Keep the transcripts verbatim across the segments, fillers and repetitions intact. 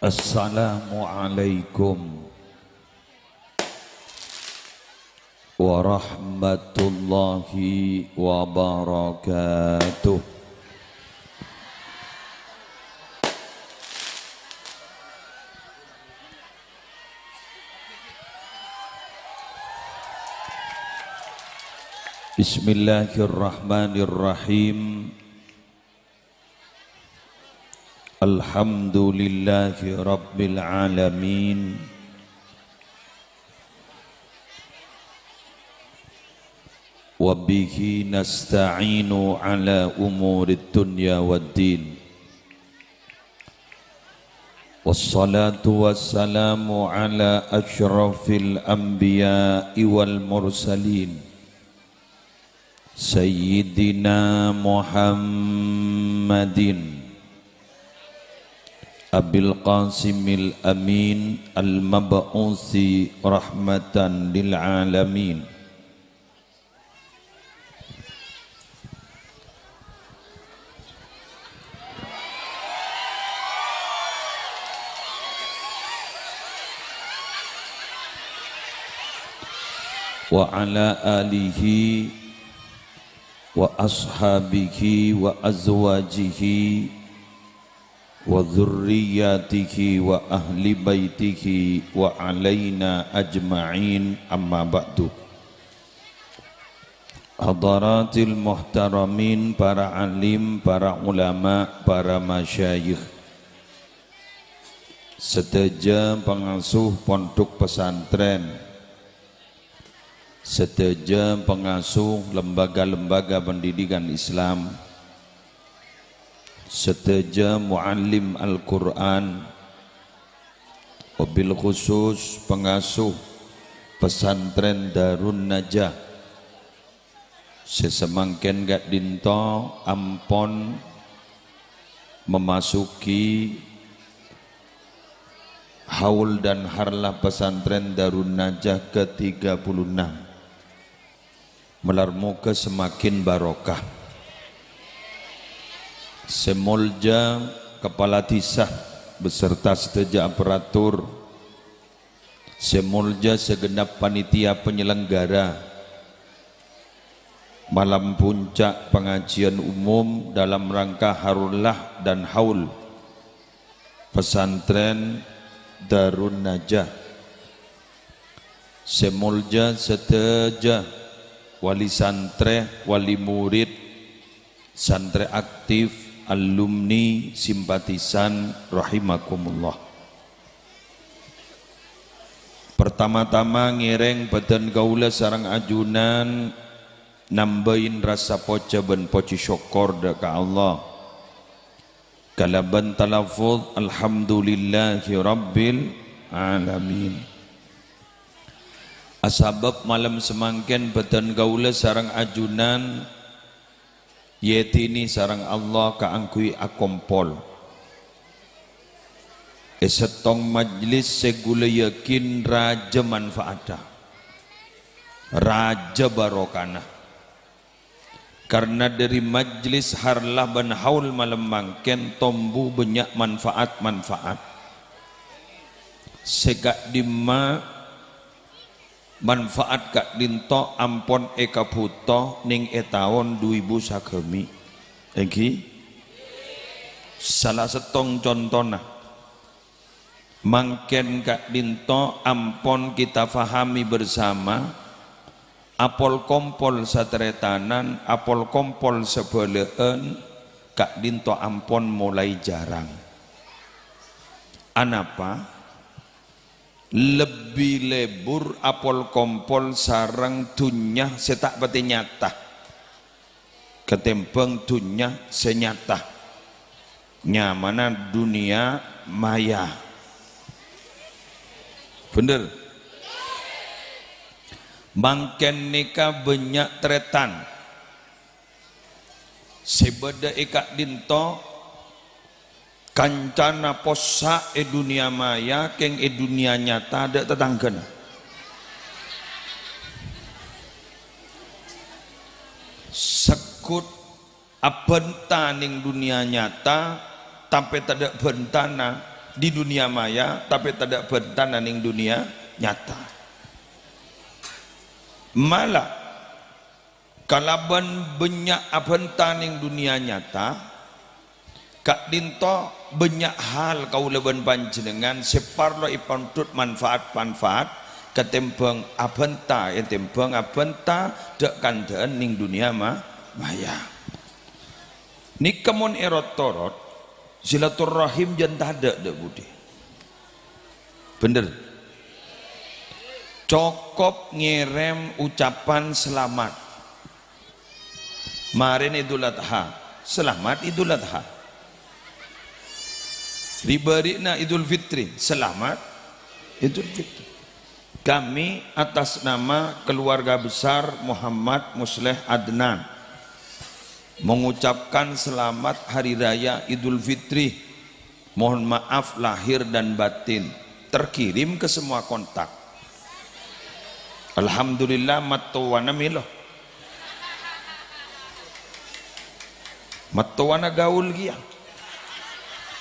Assalamualaikum warahmatullahi wabarakatuh. Bismillahirrahmanirrahim. Alhamdulillahi rabbil alamin. Wa bihi nasta'inu ala umurid dunya waddin. Wassalatu wassalamu ala asyrafil anbiya'i wal mursalin, Sayyidina Muhammadin Abil Qasimil Amin al-mab'usi rahmatan lil alamin. Wa ala alihi wa ashabihi wa azwajihi wa dzurriyyatihi wa ahli baitihi wa alaina ajma'in, amma ba'du. Hadaratil muhtaramin, para alim, para ulama, para masyayikh, sadhâjâ pangasuh pondhuk pesantren, sadhâjâ pangasuh lembaga-lembaga pendidikan Islam, sadhâjâ muallim Al-Qur'an, wabil khusus pangasuh Pesantren Darun Najah sè samangkèn ka'dinto ampon memasuki haul dan harlah Pesantren Darun Najah ke tiga puluh enam. Malar moghâ semakin barokah. Sè molja Kepala Dhisa beserta sadhâjâ aparatur, sè molja segenap panitia penyelenggara malam puncak pengajian umum dalam rangka harullah dan haul Pesantren Darun Najah. Sè molja sadhâjâ wali santrè, wali murid, santrè aktif, alumni, simpatisan, rahimakumullah. Pertama-tama ngèrèng bâdân kaulâ sareng ajunan nambâi rasa poja bân poji sokkor dâ' ka Allah. Kalabân talafuz, "Alhamdulillahi rabbil alamin." Asabâb malem samangkèn bâdân kaulâ sareng ajunan èyèdini sareng Allah kaangghuy akompol è sèttong majlis sè ghulâ yakin rajâ manfaatta, rajâ barokana. Karna dhâri majlis harlah bân haul malem mangkèn tombu bânnya' manfaat-manfaat. Sè ka'dimma manfaat ka'dinto ampon èkabhuto nèng è taon du èbu sagâmè'. Èngghi? Sala sèttong contona. Mangkèn ka'dinto ampon kita fahami bersama, apol-kompol sataretanan, apol-kompol sabhâlâ'ân ka'dinto ampon molaè jhârâng. Anapa? Lebbi lebur apol-kompol sareng dhunnya sè ta' patè nyata. Katèmbhâng dhunnya sè nyata, nyamana dhunnya maya. Bhender? Mangkèn nèka bânnya' tarètan sè bâdâ è ka'dinto, kancana possa' è dhunnya maya, kèng è dhunnya nyata adâ' tatangghâna. Segghut abhânta nèng dhunnya nyata, tapè tadâ' bhântana di dunia maya, tapè tadâ' bhântana nèng dunia nyata. Mala kalabân bânnya' abhânta nèng dunia nyata, ka'dinto bânnya' hal kaulâ bân panjhennengngan sè parlo èpondhut manfaat-manfaat katèmbhâng abhânta, ètèmbhâng abhânta dâ'-kandâ'ân nèng dunia ma-, maya. Nèka mon èro-torot, silaturrahim jân tadâ' dâ' budi. Bhender. Cokop ngèrèm ucapan selamat. Marèna Idul Adha, selamat Idul Adha. Ri-bâri'na Idul Fitri, selamat Idul Fitri. Kami atas nama keluarga besar Muhammad Musleh Adnan mengucapkan selamat Hari Raya Idul Fitri. Mohon maaf lahir dan batin. Terkirim ke semua kontak. Alhamdulillah, mattowana mèlo. Mattowana gaul kèya.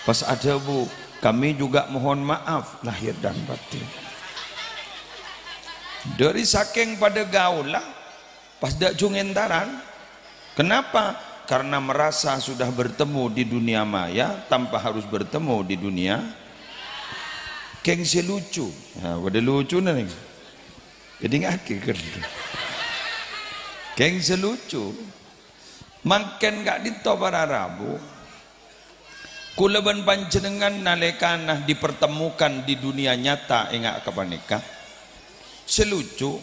Pas adhâbu, "Kami juga mohon maaf lahir dan batin." Dâri sakèng padâ gaul lah, pas dâ' jung èntaran. Kenapa? Karena merasa sudah bertemu di dunia maya tanpa harus bertemu di dunia. Kèng sè lucu. Nah, padâ lucuna nèng. Kèdingngaghi ghâllu. Kèng sè lucu. Mangkèn ka'dinto para rabu. Kaulâ bân panjhennengngan nalèkana dipertemukan di dunia nyata enga' ka panèka. Sè lucu,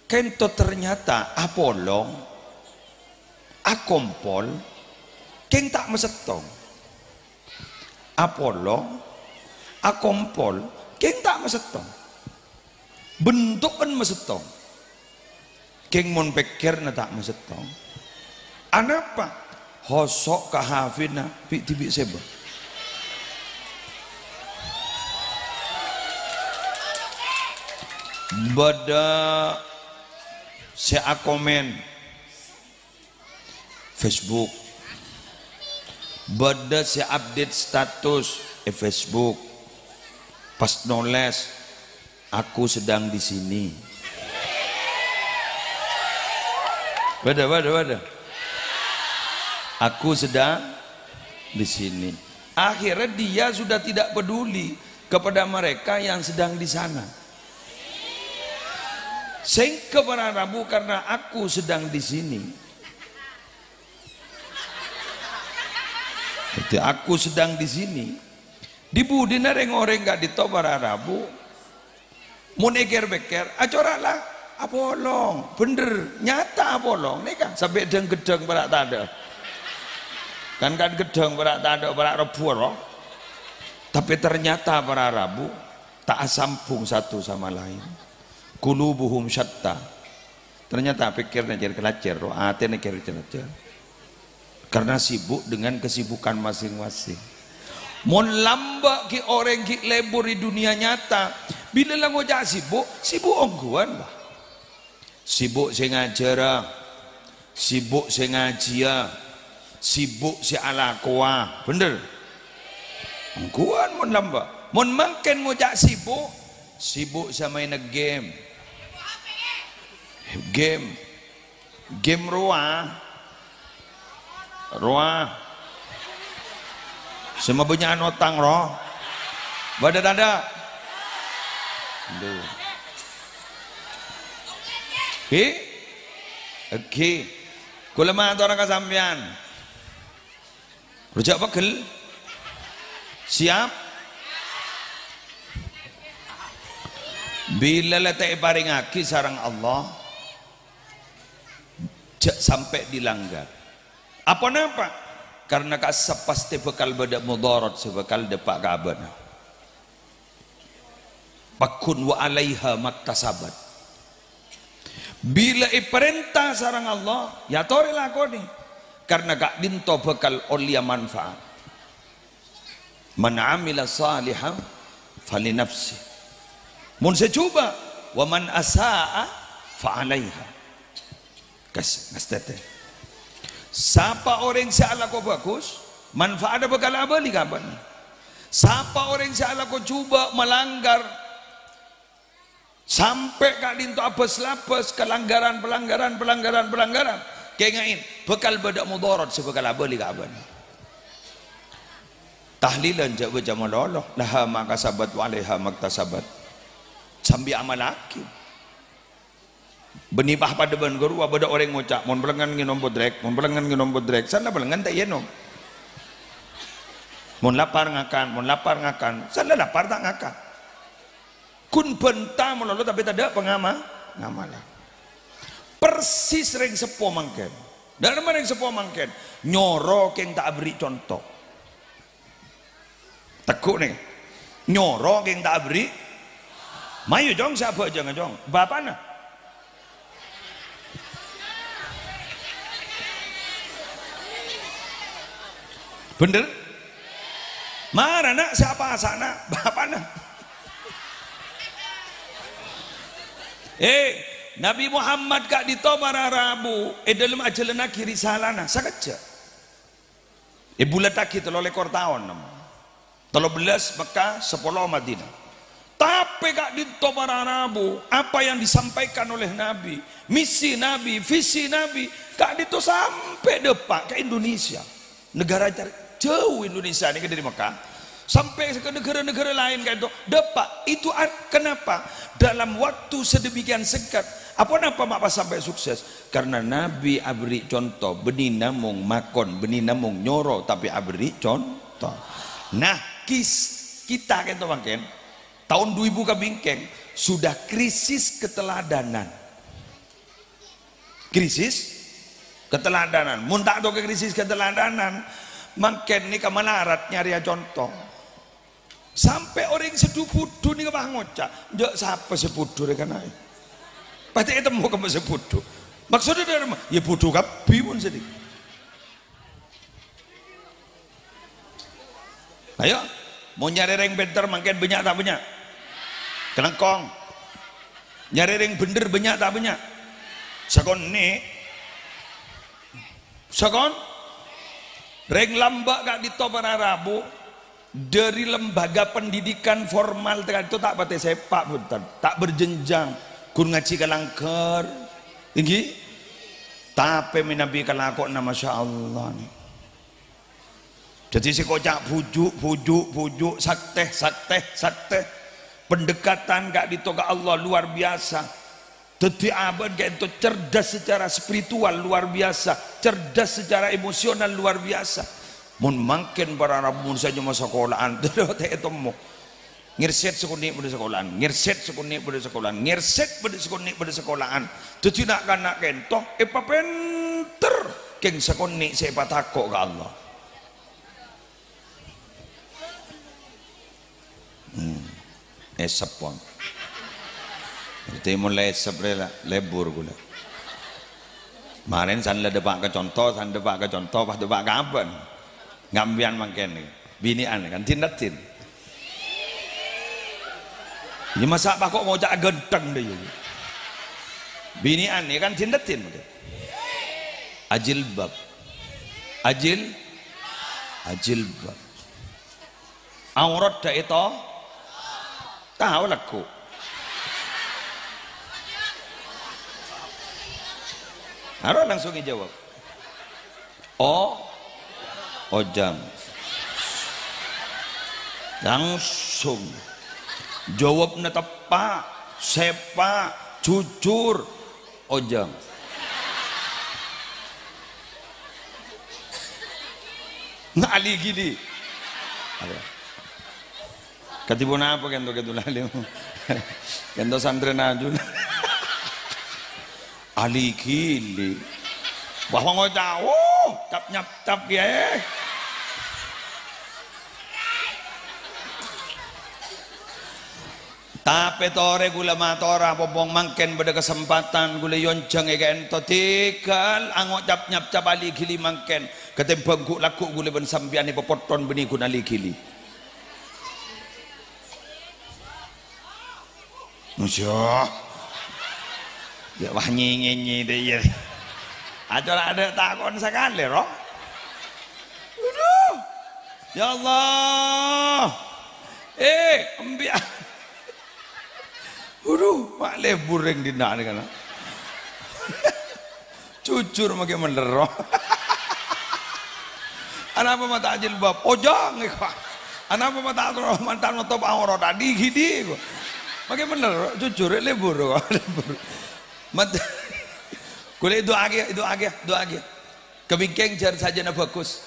ka'dinto ternyata apolong, akompol, kèng ta' masettong. Apolong, akompol, kèng ta' masettong. Bento'en masettong. Kèng mon pèkkèrra ta' masettong. Anapa? Hoso' ka hafèna bi'-dhibi' sèba. Bâdâ sè akomèn Facebook. Bâdâ sè update status è Facebook. Pas nolès, "Aku sedang di sini." Bâdâ, bâdâ, bâdâ. "Aku sedang di sini." Akhirnya dia sudah tidak peduli kepada mereka yang sedang di sana. Sèngghâ para rabu karena aku sedang di sini. Jadi, "Aku sedang di sini." Di budina rèng-orèng ka'dinto para rabu. Mon èkèr-pèkkèr, acora' la apolong. Bhender, nyata apolong. Nèka, sampè' dhâng-ghedhâng para' tadâ'. Kan, kan ghedhâng para' tadâ', para' rebbhu rowa. Tapè ternyata para rabu ta' asambhung satu sama lain. Qulubuhum syatta. Ternyata pèkkèrra cèr-kalacèr, roh, atèna cèr-kalacèr. Karena sibuk dengan kesibukan masing-masing. Mon lambâ' ghi' orèng ghi' lebur è dunia nyata, bilâ la ngoca' sibuk, sibuk ongghuwân, bâh. Sibuk sè ngajhârâ, sibuk sè ngajhiyâ, sibuk sè alakowa, bhender? Ongghuwân mon lambâ'. Mon mangkèn ngoca' sibuk, sibuk sè maènna game. Game. Game rowa. Rowa. Sè mabânnya'an otang, roh. Bâdâ tadâ'? Aduh. Ghi? Èghi. Kaulâ matora ka sampèyan. Rojak pegel? Siap? Bilâ la ta' èparèngaghi sareng Allah, jhâ' sampè' dilanggar. Aponapa? Karena ka'issa' pastè bhâkal bâdâ mudharat sè bhâkal dâpa' ka abâ'na. Pagghun wa 'alaiha maktasabat. Bilâ èparènta sareng Allah, ya torè lakonè. Karena ka'dinto bhâkal ollèya manfaat. "Man 'amila shalihan falinafsih." Mon sè jhubâ', "Wa man asa'a fa 'alaiha." Kas-, ngastètè. Sapa orèng sè alako bhâghus, manfaatna bhâkal abâli ka bâ'na. Sapa orèng sè alako jhubâ', malanggar, sampè' ka'dinto abâs-labâs, kalanggaran, palanggaran, palanggaran, palanggaran, kaènga'è, bhâkal bâdâ mudharat sè bhâkal abâli ka abâ'na. Tahlilan jhâ' bâca malolo, "Laha ma kasabat wa 'alaiha maktasabat." Sambi amallaghi. Bânnè pas padâ bân ghâruwa bâdâ orèng ngoca', "Mon bâlengngan ngènom bodrek, mon bâlengngan ngènom bodrek." San la bâlengngan ta' ènom. Mon lapar ngakan, mon lapar ngakan. San la lapar ta' ngakan. Ghun bânta malolo tapè tadâ' pangama-, ngamalan. Persis rèng seppo mangkèn. Dâ'remma rèng seppo mangkèn. Nyoro kèng ta' aberri' conto. Tegghu' nè. Nyoro kèng ta' aberri'. Mayu, Cong, sè abhâjângnga, Cong. Bapa'na. Bhender? Mara, na', sè apasa'na? Bapa'na. Eh, Nabi Muhammad ka'dinto para rabu è dâlem ajhâlannaghi risalana sakejjhâ'. Èbulâddhâghi tello lèkor taon, nem. Tello bellâs Mekkah, sapolo Madinah. Tapè ka'dinto para rabu, apa yang disampaikan oleh Nabi, misi Nabi, visi Nabi, ka'dinto sampè' dâpa' ka Indonesia. Negara car-, jhâu Indonesia nèka dâri Mekkah. Sampè' ka negara-negara laèn ka'dinto dâpa'. Itu ar-, kenapa? Dalam waktu sedemikian singkat, apa napa ma' pas sampè' sukses? Karena Nabi aberri' conto, bânnè namong makon, bânnè namong nyoro, tapè aberri' conto. Nah, kis-, kita kento mangkèn, taon du èbu ka bingkèng, sudah krisis keteladanan. Krisis keteladanan. Mon ta' tokè krisis keteladanan, mangkèn nèka malarat nyarèa conto. Sampè' orèng sè du-budhu nèka pas ngoca', "Jhâ' sapa sè budhu rè kana'è?" Patè ètemmo kemma sè budhu. Maksodda dâ'remma? Ya budhu kabbhi mon sè dhi-, Ayo, mon nyarè rèng pènter mangkèn bânnya' ta' bânnya'? Kalangkong. Nyarè rèng bhender bânnya' ta' bânnya'? Sakonè'. Sakon? Rèng lambâ' ka'dinto para rabu, dâri lembaga pendidikan formal ka'dinto ta' patè sèpa', bhunten. Ta' berjenjang. Ghun ngajhi ka langghâr. Èngghi? Tapè mènabi kalakowanna, masyaallah, nè. Dhâddhi sè koca' bhuju', bhuju', bhuju', saktè, saktè, saktè. Pendekatan ka'dinto ka Allah luar biasa. Dhâddhi abâ'na ka'dinto cerdas secara spiritual luar biasa, cerdas secara emosional luar biasa. Mon mangkèn para rabu mon sè nyama sakola'an, ta' ètemmo. Ngèrsèt sakonè' bâdâ sakola'an, ngèrsèt sakonè' bâdâ sakola'an, ngèrsèt bâdâ sakonè' bâdâ sakola'an. Dhâddhi na'-kana' kento èpapènter kèng sakonè' sè èpatako' ka Allah. Hmm. Èsep, pon. Berarti mon la èsep rè la, lebur ghulâ. Marèn san la dâpa' ka conto, san dâpa' ka conto, pas dâpa' ka abâ'na. Ngampèyan mangkèn nèka. Binè'an kan din-raddin. Ya masa' pas kok ngoca' ghântheng dâ' iyâ. Binè'an nèka kan din-raddin. Ajilbab. Ajil-, ajilbab. Aurat dâ' èto? Tao lagghu'. Aro langsung èjâwâb. O-, ojhâng. Langsung. Jâwâbbhâ teppa', sèpa', jujur. Ojhâng. Nah, ali-ghili. Apa? Kadhi ponapa kento, kento lali? Kento santrèna Jun. Ali-ghili. Wah, wong ngoca', "Oh, cap-nyap-cap, Kèyaè." Tapè torè ghulâ matora, pompong mangkèn bâdâ kasempadhân ghulâ èyonjhâng è ka'ento, tèghâl ango' cap-nyap-cap ali-ghili mangkèn, katèmbhâng ghu'-lagghu' ghulâ bân sampèyan èpapotton bânnè ghun ali-ghili. Masya. Ya, wah, nyi-, nyi-, nyi dâ' iyâ. Acara adâ' takon sakalè, ro. Aduh. Ya Allah. Eh, embiya-, Waduh, ma' lebur rèng dinna' nèka, na. Jujur, maghi' mendher, ro. Anapa ma' ta' jilbab? Ojang, iko. Anapa ma' ta' toro-, ma' ta' notop aorat? Adi-gidi, iko. Maghi' mendher, ro. Jujur, lebur, ro. Lebur. Mat-, Kulâ du'aaghi, du'aaghi, du'aaghi. Kabingkèng jhâr sajâna bhâghus.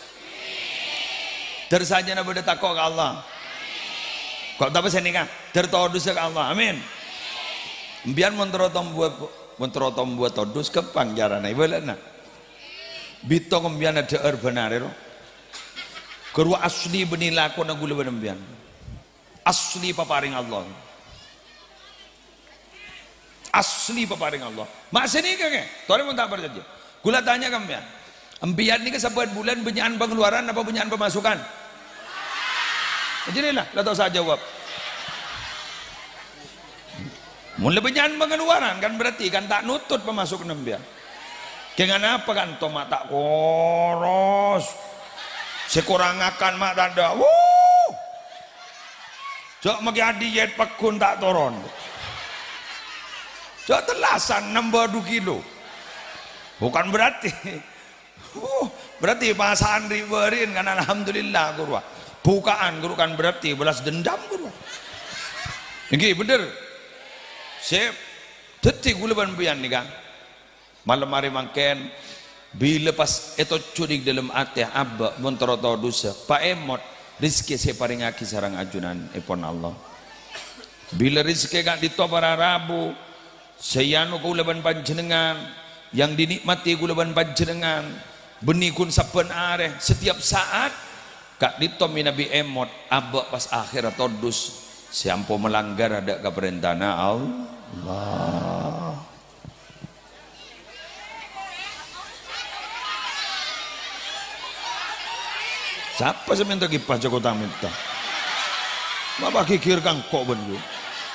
Jhâr sajâna bâdâ tako' ka Allah. Ko' tapa sè nèka? Jhâr todusâ ka Allah. Amin. Embiyan mon terro tombuwâ, mon terro tombuwâ todus, ghâmpang carana, èbâlâna. Bitong embiyan adhâ'âr bân arè, ro. Ghâruwa asli bânnè lakona kulâ bân embiyan. Asli paparèng Allah. Asli paparèng Allah. Ma' sè nèka, kè? Torè mon ta' parcajâ. Kulâ tanya ka empiyan. Empiyan nèka sabbhân bulân bânnya'an pangaluwaran apa bânnya'an pamasukan? Jadi lah, la ta' osa jawab. Mon la bânnya'an pangaluwaran, kan berarti kan ta' notop pamasukanna empiyan. Kèng anapa kan to ma' ta' koros? Sè korang ngakan ma' tadâ'. Wuh! Jhâ' maghi' adiyet pagghun ta' toron. Jhâ' tellasan nambâ du kilo. Bukan berarti. Uh, berarti pasa'an ri'-bâri'en kan alhamdulillah, ghuru. Buka'an, ghuru, kan berarti balas dendam, ghuru. Èngghi, bhender. Sip. Dhâddhi ghulâ bân empiyan nèka. Malem arè mangkèn, bilâ pas ètojjhu neng dâlem atè abâ' mon terro todusâ, paèmot rejhekkè sè èparèngaghi sareng ajunanèpon Allah. Bilâ rejhekkè ka'dinto para rabu sè èano kaulâ bân panjhennengngan, yang dinikmati kaulâ bân panjhennengngan, bânnè ghun sabbhân arè, setiap saat, ka'dinto mènabi èmot abâ' pas akhèr todus sè ampo malanggar adâ' kaparèntana Allah. Sapa sè mènta kipas, jhâ' ko' ta' mènta? Ma' paghighir kangko' bân ghulâ.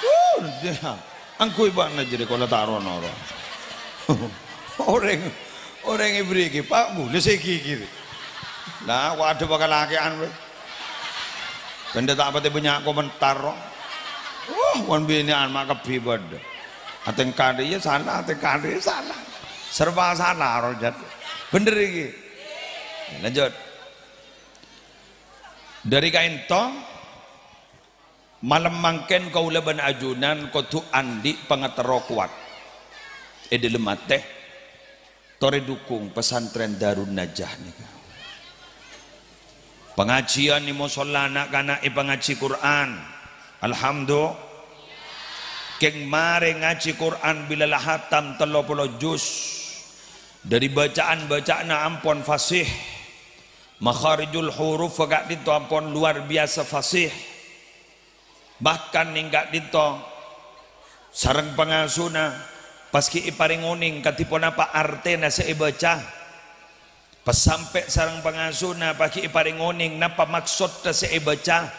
Wuh, dia. Angghuy bâ'na jârèya kola ta' ro-noro. Orèng, orèng èberri' kipas, ghulâ sè ghighir. Nah, waduh, bakal lakè'an, wè. Bhendher ta' patè bânnya' komentar, ro. Wah, mon binè'an ma' kabbhi bâdâ. Atèngka rèya sala, atèngka rèya sala. Serba sala, ro, jhât. Bhender iki. Lanjut. Dâri ka'dinto, malem mangkèn kaulâ bân ajunan kodhu andi' pangaterro kowat è dâlem atè. Torè dukung pesantren Darun Najah nèka. Pangajiyân è mosolla na'-kana' èpangajhi Qur'an. Alhamdu-, Kèng marè ngajhi Qur'an bilâ la hatam tello polo juz. Dâri bâca'an-bâca'anna ampon fasih. Makharijul huruf ka'dinto ampon luar biyasa fasih. Bahkan neng ka'dinto sareng pangasona pas ghi' èparèng onèng kadhi ponapa artèna sè èbâca. Pas sampè' sareng pangasona pas ghi' èparèng onèng napa maksodda sè èbâca.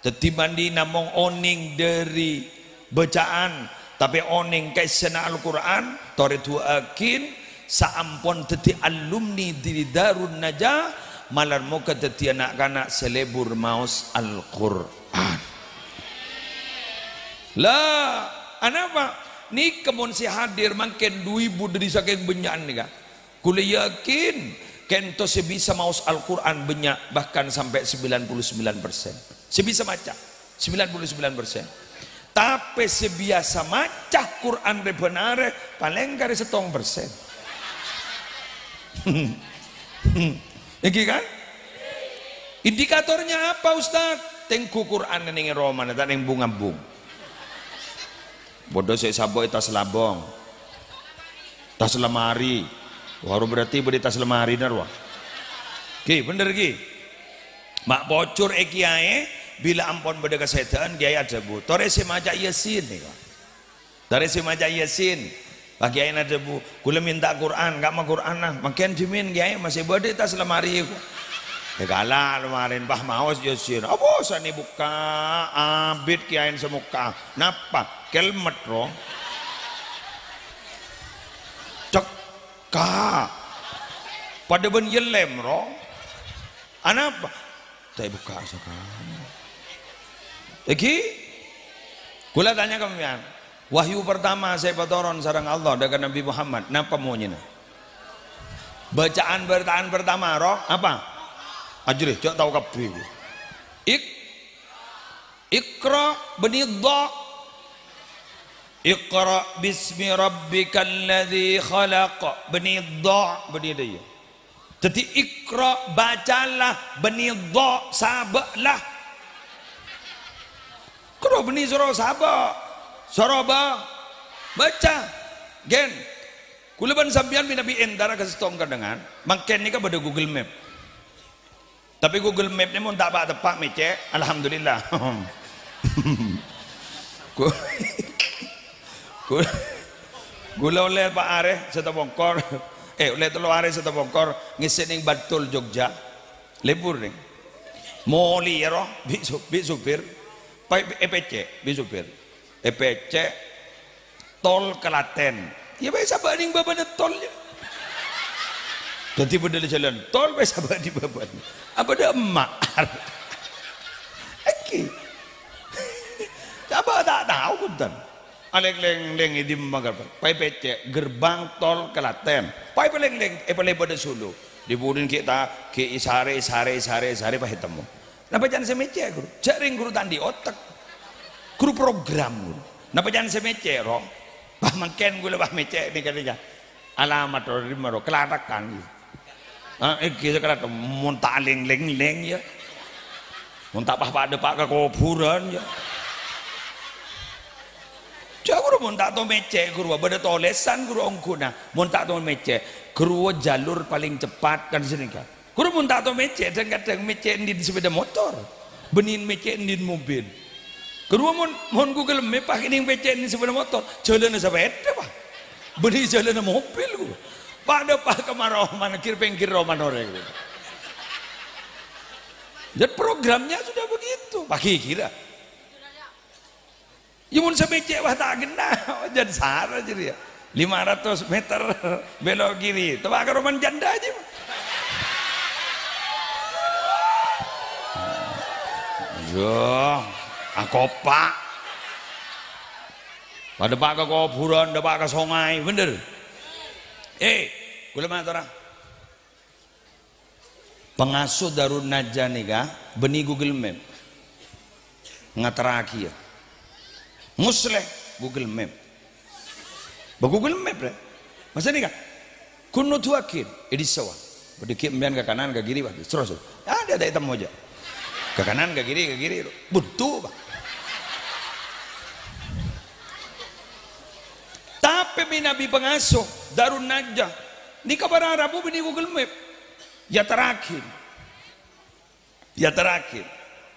Dhâddhi, bânnè namong onèng dâri bâca'an, tapè onèng kaèssèna Al-Qur'an, torè du'aaghin, saampon dhâddhi alumni dâri Darun Najah, malar moghâ dhâddhiyâ na'-kana' sè lebur maos Al-Qur'an. La, anapa? Nèka mon sè hadir mangkèn du èbu dâri sakèng bânnya'an nèka. Kulâ yakin, ka'dinto sè bisa maos Al-Qur'an bânnya', bahkan sampè' sembilan puluh sembilan persen. Sè bisa maca, sembilan puluh sembilan persen. Tapè sè biyasa maca Qur'an rè bân arè, palèng karè settong persen. Èngghi, kan? Indikatornya apa, Ustaz? Tèngghu Qur'an neng è romana, ta' neng bung-ambung. Bâdâ sè èsabâ' è tas labâng. Tas lemari. Wah, ro berarti bâdâ è tas lemarina, rowa. Ghi, bhender, ghi. Ma' pojhur è kèyaè, bilâ ampon bâdâ kasèdhâ'ân, kèyaè adhâbu, "Torè sè maca Yasin," nèka. "Torè sè maca Yasin." Pas kèyaèna adhâbu, "Kulâ mènta Qur'an, ka'emma Qur'anna." "Mangkèn dhimèn, kèyaè, masè bâdâ è tas lemari, ko." Èkala' lemarina, pas maos Yasin. Apa sanè bukka', abit kèyaèna sè mokka'. Napa? Kelmet, ro. Cekka'. Padâ bân yellem, ro. Anapa? Ta' èbukka' sakalè. Èngghi? Kaulâ tanya ka sampèyan. Wahyu pertama sè èpatoron sareng Allah dâ' ka Nabbhi Muhammad, napa monyèna? Bacaan bacaan pertama, roh, apa? Ajârè, jhâ' tao kabbhi. Ik-, Iqra, bânnè dha. Iqra bismi rabbikal ladzi khalaq, bânnè dha, bânnè dâ' iyâ. Dhâddhi, iqra, bacalah, bânnè dha, sabâ'lah. Karo bânnè soro sabâ', soro ba-, baca. Ghân, kaulâ bân sampèyan mènabi èntara ka sèttong kennengngan, mangkèn nèka bâdâ Google Map. Tapè Google Map nè mon ta' pa'-teppa' mècè', alhamdulillah. Ku-, ku-, kaulâ ollè pa' arè sèttong bongkor, eh, ollè tello arè sèttong bongkor ngèssè nèng Bantul Jogja. Lebur nèng. Molè ro, bi' su-, bi' supir. Pa-, èpècè', bi' supir. Èpècè'. Tol Klaten. Iyâ, bhâi sabâ' nèng bâbâna tol, yâ. Dhâddhi bâdâ jhâlân tol, bhâi sabâ' nèng bâbâna. Apa dâ' emma'? Èngghi. Sabâ' ta' tao, bhunten. Alèng-lèng-lèng è dimma, ghârbâng? Bhâi pècè', gerbang tol Klaten. Bhâi palèng-lèng, è palèng bâdâ solo. Dhi budina ghi' ta-, ghi' èsarè, èsarè, èsarè, èsarè, bhâi ètemmo. Napa can sè mècè', Ghuru? Jhâ' rèng Ghuru ta' andi' otek. Ghuru program, Ghuru. Napa can sè mècè', Ro? Wah, mangkèn kaulâ, wah, mècè' nèka, nèka. Alamat, Ro, dimma, Ro? Kalathèkan, yâ. Ah, èngghi sè kalathèk, mon ta' lèng-lèng-lèng, yâ. Mon ta' pa'-pa' dâpa' ka kobhurân, yâ. Jhâ' Ghuru mon ta' tao mècè', Ghuru, bâdâ tolèsan, Ghuru, ongghuna. Mon ta' tao mècè', Ghuru, jalur palèng cepat, kan, sè nèka. Ghuru mon ta' tao mècè', dhâng-kadhâng mècè' andi' sepeda motor. Bânnè mècè' andi' mobil. Ghuru mon, mon Google Map, pa' kènèng mècè' andi' sepeda motor. Jhâlânna sepeda, Pa'. Bânnè jhâlânna mobil, Ghuru. Padâ, Pa', ka maromana, ghi' pèngghir romana orèng, Ghuru. Dan programnya sudah begitu. Pa' ghi-, kira. Yâ, mon sè mècè' wah ta' ghenna', jhân sara jârèya. Lima ratus meter belok kiri, teppa' ka romana jhândhâ jiyâ. Yâ, akopa'. Padâ pa' ka kobhurân, dâpa' ka songay, bhender? Eh, kaulâ matora. Pangasuh Darun Najah nèka bânnè Google Map. Ngaterraghi, yâ. Musleh, Google Map. Bâ Google Map, rè. Masa nèka? Ghun noduwaghi, è dissa', wah. Bâdâ ghi' sampèyan ka kanan, ka kiri, wah. Terros, terros. Adâ' ta' ètemmo, jâ'. Ka kanan, ka kiri, ka kiri. Buntu, Pa'. Tapè mènabi pangasuh Darun Najah. Nèka para rabu bânnè Google Map. Èyaterraghi. Èyaterraghi.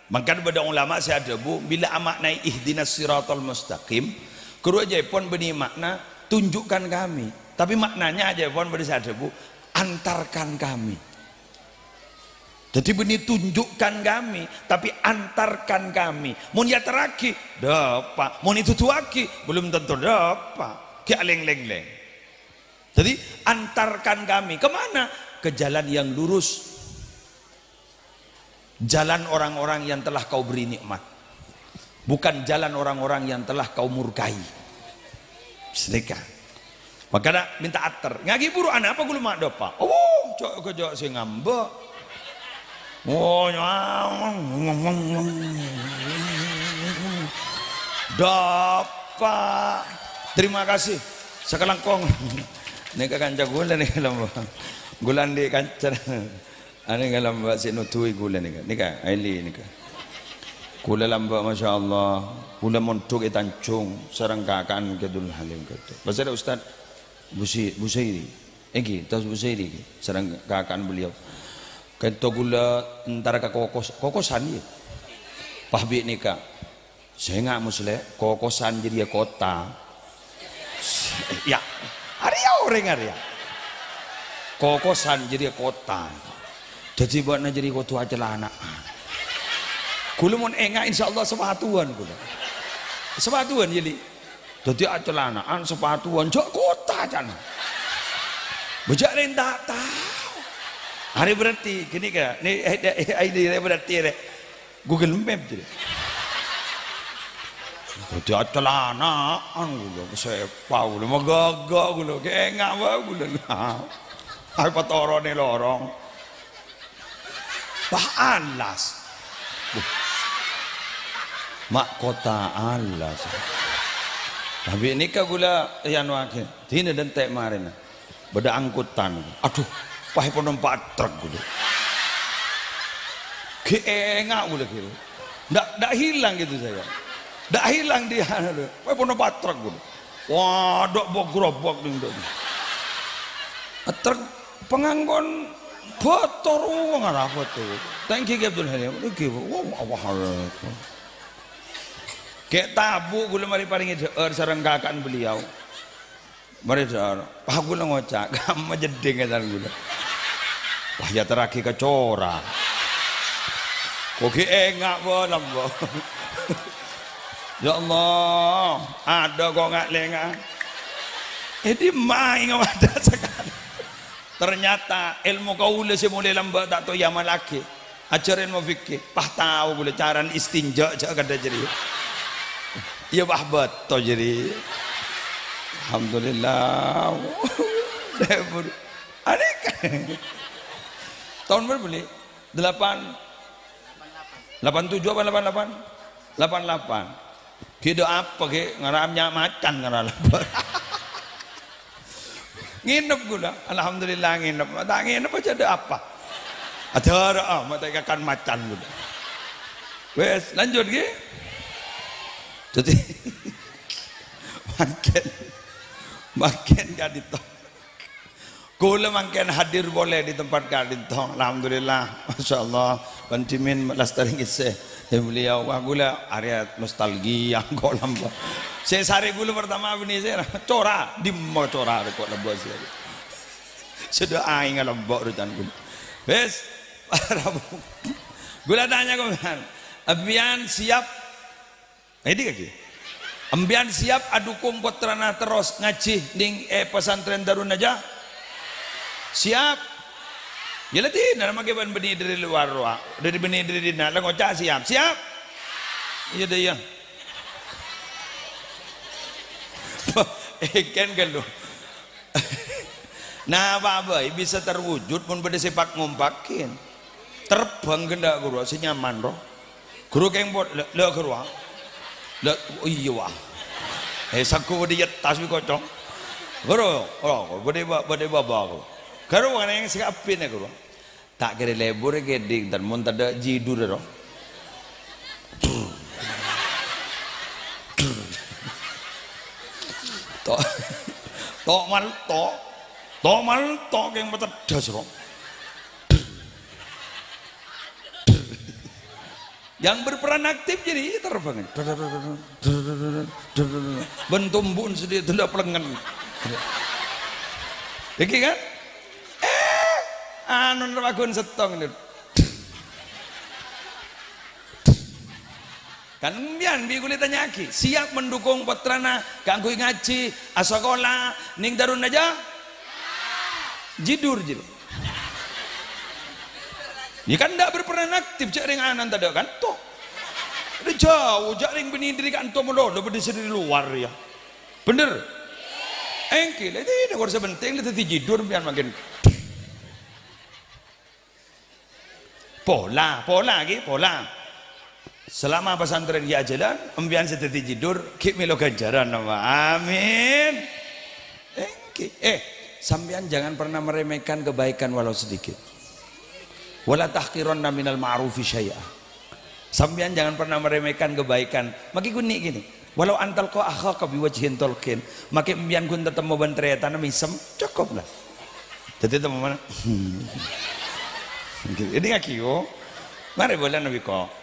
Mangkana bâdâ ulama sè adhâbu, bilâ ama'naè ihdinas siratal mustaqim, ghuru ajâèpon bânnè ma'na, "Tunjukkan kami." Tapè ma'nanya ajâèpon bâdâ sè adhâbu, "Antarkan kami." Dhâddhi bânnè "Tunjukkan kami", tapè "Antarkan kami." Mon èyaterraghi, dâpa'. Mon èduduwaghi, belum tentu dâpa'. Ghi' alèng-lèng-lèng. Jadi, antarkan kami ke mana? Ke jalan yang lurus. Jalan orang-orang yang telah kau beri nikmat. Bukan jalan orang-orang yang telah kau murkai. Sanèka. Mangkana mènta ater. Ngaghi buru ana apa ghulâ ma' dâpa'? Oh, jâ', jâ' sè ngambâ'. Oh, nyawang. Dâpa'. Terima kasih. Sakalangkong. Nèka kanca ghulâ nèka lambâ'. Ghulâ andi' kanca. Anèka lambâ' sè noduwi ghulâ nèka. Nèka, Eli nèka. Ghulâ lambâ', masyaallah. Ghulâ mondhuk è Tanjung, sareng kaka'an Kidul Halim ka'dinto. Pasèra Ustaz Busi-, Busairi. Èngghi, Ustaz Busairi, èngghi. Sareng kaka'an beliau. Ka'dinto ghulâ entar ka kokos-, kokosan, yâ. Pas bi' nèka. Sènga', Musleh, kokosan jârèya kota. Yâ, arèya orèng arèya. Kokosan jârèya kota. Dhâddhi bâ'na jârèya kodhu acalana'an. Ghulâ mon enga', insyaallah sapatuwan ghulâ. Sapatuwan, yâ, Li? Dhâddhi acalana'an, sapatuwan, jâ' kota, can. Bâjâ' rèng ta' tao. Arè berarti ghânèka, nè, eh, eh, eh, ini berarti rè. Google Map jadi. Jadi acalana'an ghulâ, sepa ghulâ, magaga ghulâ, kèngèng bâ ghulâ. Arè patoronè lorong. Wah, alas. Wah. Mahkota alas. Tapi nèka ghulâ, ya, anu, akhir. Dinah dânte' marèna. Bâdâ angkutan. Adhu, pas èpon nompa' trek ghulâ. Ghi' ènga' ghulâ ghi'. Ndak, ndak hilang gitu saya. Ndak hilang dia, anu, pas èpon nompa' trek ghulâ. Wah, dok bok grobok ding dok. Trek pangangkon bâto rowa ngarapa tuh. Thank you, Abdul Halim. Iki, wah, wah, wah. Ghi' tabu' ghulâ marè parèngè dhâ'âr sareng kaka'en beliau. Marè dhâ'âr, pas ghulâ ngoca', "Kamma jeddhing ètan ghulâ." Wah, ya teragi kacora. Kok ghi' ènga' bâ lambâ'. Ya Allah, adâ' kok nga'-lènga'. Eh, dimma ènga' adâ' sakalè. Ternyata èlmo kaulâ sè molaè lambâ' ta' tao èamallaghi. Ajhâr èlmo fikih, pas tao ghulâ carana istinja jâ' kadhâ' jârèya. Iyâ, pas bâto jârèya. Alhamdulillah. Anèka. Taon berapa, Bli? Delapan, delapan tujuh apa delapan delapan? Delapan delapan. Ghi' dâ' apa, ghi' ngara nya' macan ngara lambâ'. Ngènep ghulâ, alhamdulillah ngènep. Ta' ngènep ajâ dâ' apa. Adâra'a, ma' ta' èkakan macan ghulâ. Wes, lanjut, ghi. Dhâddhi, mangkèn, mangkèn ka'dinto. Ghulâ mangkèn hadir polè di tempat ka'dinto. Alhamdulillah, masyaallah. Bân dhimèn lastarè ngèssè. Ya, beliau, wah, ghulâ arèya nostalgia, engko' lambâ'. Sè sarè ghulâ pertama bânnè sè cora, dimma cora rè ko' lambâ' sè. Sè dâ' aèng lambâ' rocan ghulâ. Wes, ghulâ tanya, "Komandan, empèyan siap?" Èdhi kaghi. "Empèyan siap adukung pottrana terros ngajhi nèng è pesantren Darun Najah?" "Siap." "Yâ la dinah, mangkè bân bânnè dâri luar rowa, dâri bânnè dâri dinna', la ngoca' siap." "Siap." "Iyâ dâ' iyâ." Èkèn ghâllu. Napa bhâi bisa terwujud mon bâdâ sè pak-ngompakin? Terbang ghânna' ghuru sè nyaman, ro. Ghuru kèng pot, la, la, ghuru, ah. La, oh, iyâ, wah. Eh, sagghu bâdâ è attas bi' kocong. Ghuru, oh, bâdâ ba-, bâdâ bâbâ, ghuru. Ghuru, neng sè kabbhi, ghuru. Ta' kèra lebur kèdhing, tan mon tadâ' jidhur, ro. To', to' mal, to'. To' mal, to' kèng mateddas, ro. Yang berperan aktif jadi terbang. Bân tombu'na sè dhi' dâlâ plengngen. Iki kan? Eh, anu, nèr wagun settong nèr. Kan empèyan bi' ghulâ ètanya'aghi, siap mendukung pottrana kaangghuy ngajhi, asakola, nèng Darun Najah? Jidhur, jidhur. Yâ kan ndak berperan aktif, jâ' rèng ana'na tadâ' kanto. Dâ' jhâu, jâ' rèng bânnè dâri kanto malolo, bâdâ sè dâri lowar, yâ. Bhender? Èngghi, la, ini, ini, sè penting, la, dhâddhi jidhur, empèyan mangkèn. Pola, pola, ghi, pola. Selama pesantren ghi' ajhâlân, empèyan sè dhâddhi jidhur, ghi' mèlo ghânjhârân, apa? Amin. Èngghi. Eh, sampèyan jangan pernah meremehkan kebaikan walau sedikit. "Wala tahqiranna minal ma'rufi syai'a." Sampèyan jangan pernah meremehkan kebaikan. Makè ghun nè' ghini. "Walau an talqa akhaka biwajhin talqin." Makè empèyan ghun tatemmo bân tarètanna mèsem, cokop la. Dhâddhi temmo mana? Ini ngaki, oh. Marè bhâlâna bi' ko'.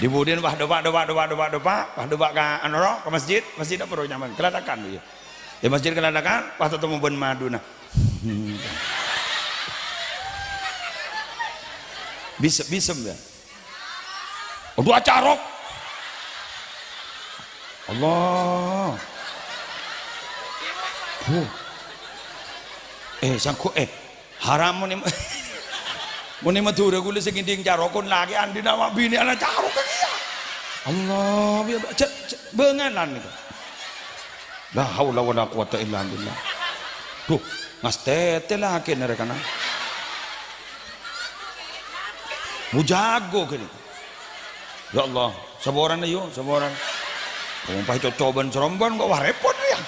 Di budin, wah, dhopa', dhopa', dhopa', dhopa', dhopa', wah, dhopa' ka, anu, ro, ka masjid, masjid apa, ro, nyaman? Kalatakan, iyâ. È masjid Kalatakan, pas tatemmo bân maduna. Bisa, bisa, ya. Aduh, acarok. Allah. Huh. Eh, sangko, eh. Haram mon è, mon è Madhurâ ghulâ sè ngèdhing carokon lakè' andi'na ma' binè' ana carok kèya. Allah, ya, cè', cè', bângalan nèko. La haula wala quwata illa billah. Duh, ngastètè lakè'na rè kana. Mojago kènè. Ya Allah, saporana yo, saporana. Wong pas cocoban serombon kok wah repot ya.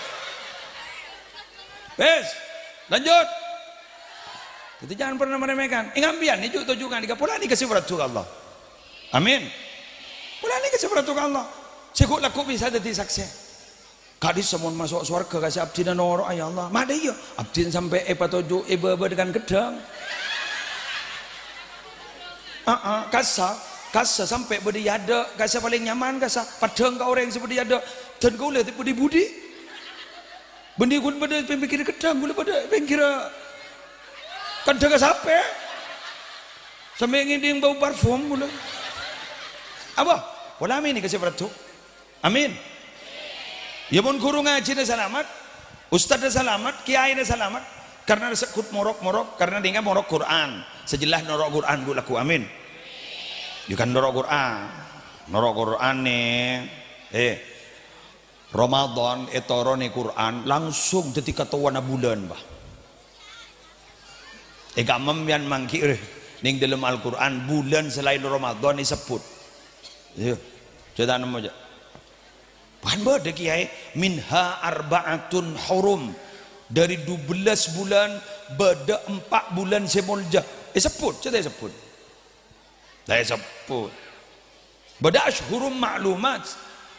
Wes, lanjut. Jadi jangan pernah meremehkan. Ènga' sampèyan nèko toju' nèka polana nèka sè parlo ka Allah. Amin. Polana nèka sè parlo ka Allah. Sè ghu' lagghu' bisa dhâddhi saksè. Ka'dissa mon maso' sowarghâ ka sè abdhina noro'a, ya Allah. Madâ iyâ, abdhina sampè' èpatoju' è bâbâ dengan ghedhâng. Aa, kassa, kassa sampè' bâdâ è adâ', kassa palèng nyaman, kassa paddhâng ka orèng sè bâdâ è adâ', dân kaulâ ta' bâdâ è budi. Bânnè ghun bâdâ è pèngghirrâ ghedhâng, ghulâ bâdâ è pèngghirrâ kandhângnga sapè. Sampè' ngèdhing bâu parfum ghulâ. Apa? Polana nèka sè parlo. Amin. Ya, mon ghuru ngajhina salamet, ustadna salamet, kiyaina salamet, karna sè ghu' morok-morok, karna nèka morok Qur'an. Sè jelas noro' Qur'an ghu' lagghu'. Amin. Ya kan noro' Qur'an. Noro' Qur'an nè. Eh, Ramadan ètoronè Qur'an langsung dhâddhi katowana bulân, Pak. È kamma sampèyan mangghi, eh, neng dâlem Al-Qur'an bulân salaèn Ramadan èsebbhut. Iyâ, jhâ' ta' nemmo, jhâ'. Kan bâdâ, Kèyaè, "Minha arba'atun hurum." Dâri dubellâs bulân, bâdâ empa' bulân sè molja. Èsebbhut, jhâ' ta' èsebbhut. Ta' èsebbhut. Bâdâ asyhurum ma'lumat.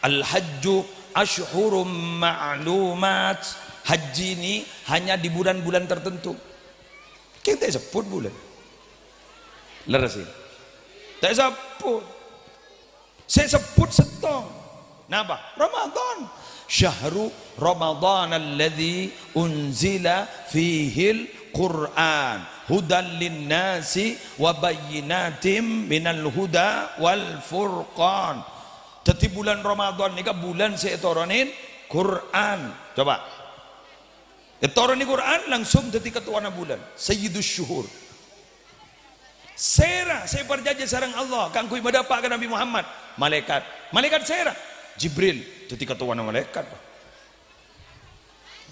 Al-hajju asyhurum ma'lumat. Haji ini hanya di bulan-bulan tertentu. Kèng ta' èsebbhut bulân. Lerres, ya? Ta' èsebbhut. Sè èsebbhut sèttong. Napa? Ramadan. "Syahru Ramadan alladzi unzila fihil Qur'an hudan linnasi wa bayyinatim minal huda wal furqan." Dhâddhi bulân Ramadan nèka bulân sè ètoronè Qur'an. Coba. Ètoronè Qur'an langsung dhâddhi katowana bulân, sayyidus syuhur. Sèra sè èparcajâ sareng Allah kaangghuy madâpa' ka Nabbhi Muhammad? Malaèkat. Malaèkat sèra? Jibril. Dhâddhi katowana malaèkat.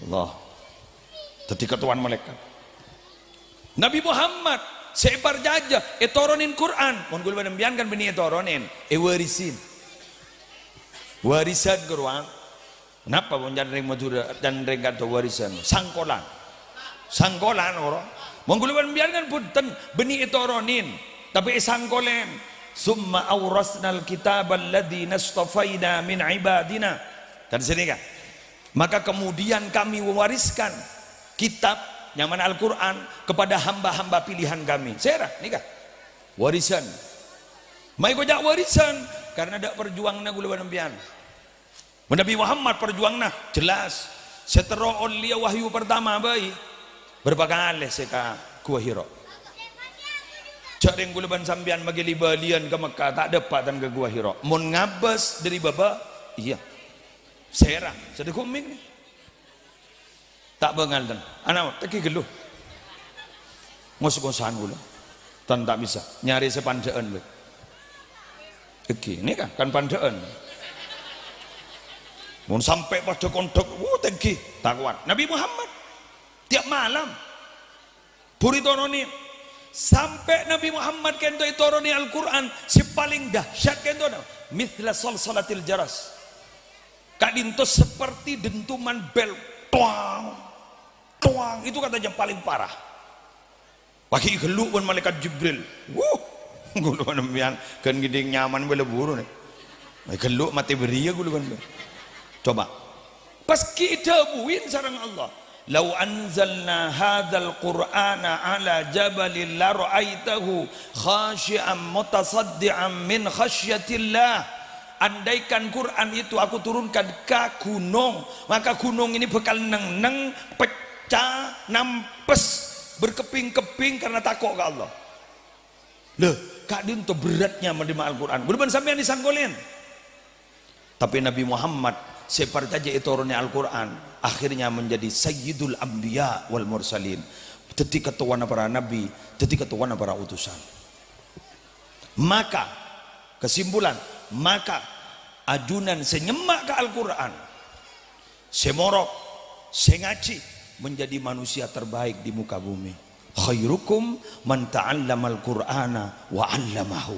Allah. Dhâddhi katowana malaèkat. Nabbhi Muhammad sè èparcajâ ètoronè Qur'an. Mon ghulâ bân sampèyan kan bânnè ètoronè, èwarisin. Warisan, ghâruwa. Napa mon can rèng Madhurâ, can rèng ka'dinto warisan? Sangkolan. Sangkolan, oro. Mon ghulâ bân sampèyan kan bhunten, bânnè ètoronè, tapè èsangkolèn. "Tsumma aurasnal kitabal ladzina istafaina min ibadina." Kan sènèka. "Maka kemudian kami mewariskan kitab, nyamana Al-Qur'an, kepada hamba-hamba pilihan kami." Sèra, nèka. Warisan. Mayu koca' warisan, karna dâ' parjuwanganna ghulâ bân sampèyan. Nabbhi Muhammad parjuwanganna jelas. Sè terro ollèya wahyu partama bhâi. Bârâmpa kalè sè ka Gua Hira? Jhâ' rèng ghulâ bân sampèyan maghi li-bâliyân ka Mekkah, ta' dâpa' tan ka Gua Hira. Mon ngabâs dâri bâbâ, iyâ. Sèra, sè dâgghu' mèng nè. Ta' bângal, tan. Ana, tèngghi ghâllu. Ngos-ngosan ghulâ. Tan ta' bisa. Nyarè sè pandhâ'ân, bhâi. Tèngghi, nèka, kan pandhâ'ân. Mon sampè' padâ kondhâk, wuh, tèngghi. Ta' kowat. Nabbhi Muhammad, tiap malam. Buru ètoronè. Sampè' Nabbhi Muhammad ka'dinto ètoronè Al-Qur'an, sè palèng dahsyat ka'dinto, mitsla salsalatil jaras. Ka'dinto seperti dentuman bel. Toang, toang. Itu katanya paling parah. Pas èghâllu' bân Malaèkat Jibril. Wuh, ghulâ bân sampèyan ghân ngèdhing nyaman bhâi la buru nè. Èghâllu' matè bâriyâ ghulâ bân sampèyan. Coba. Pas ghi' èdhâbuin sareng Allah, "Lau anzalna hadzal Qur'ana 'ala jabalin la ra'aitahu khasyi'an mutasaddi'an min khasyatillah." Andaikan Quran itu aku turunkan ke gunung, maka gunung ini bakal neng-neng, pecah, nampes, berkeping-keping karena tako' ka Allah. Lho, ka'dinto beratnya menerima Al-Qur'an. Ghulâ bân sampèyan èsangkolèn. Tapè Nabbhi Muhammad sè parcajâ ètoronè Al-Qur'an, akhirnya menjadi Sayyidul Anbiya wal Mursalin. Dhâddhi kattowana para nabbhi, dhâddhi kattowana para utusan. Maka, kesimpulan, maka ajunan sè nyemma' ka Al-Qur'an, sè morok, sè ngajhi, menjadi manusia terbaik di muka bumi. "Khairukum man ta'allamal Qur'ana wa 'allamahu."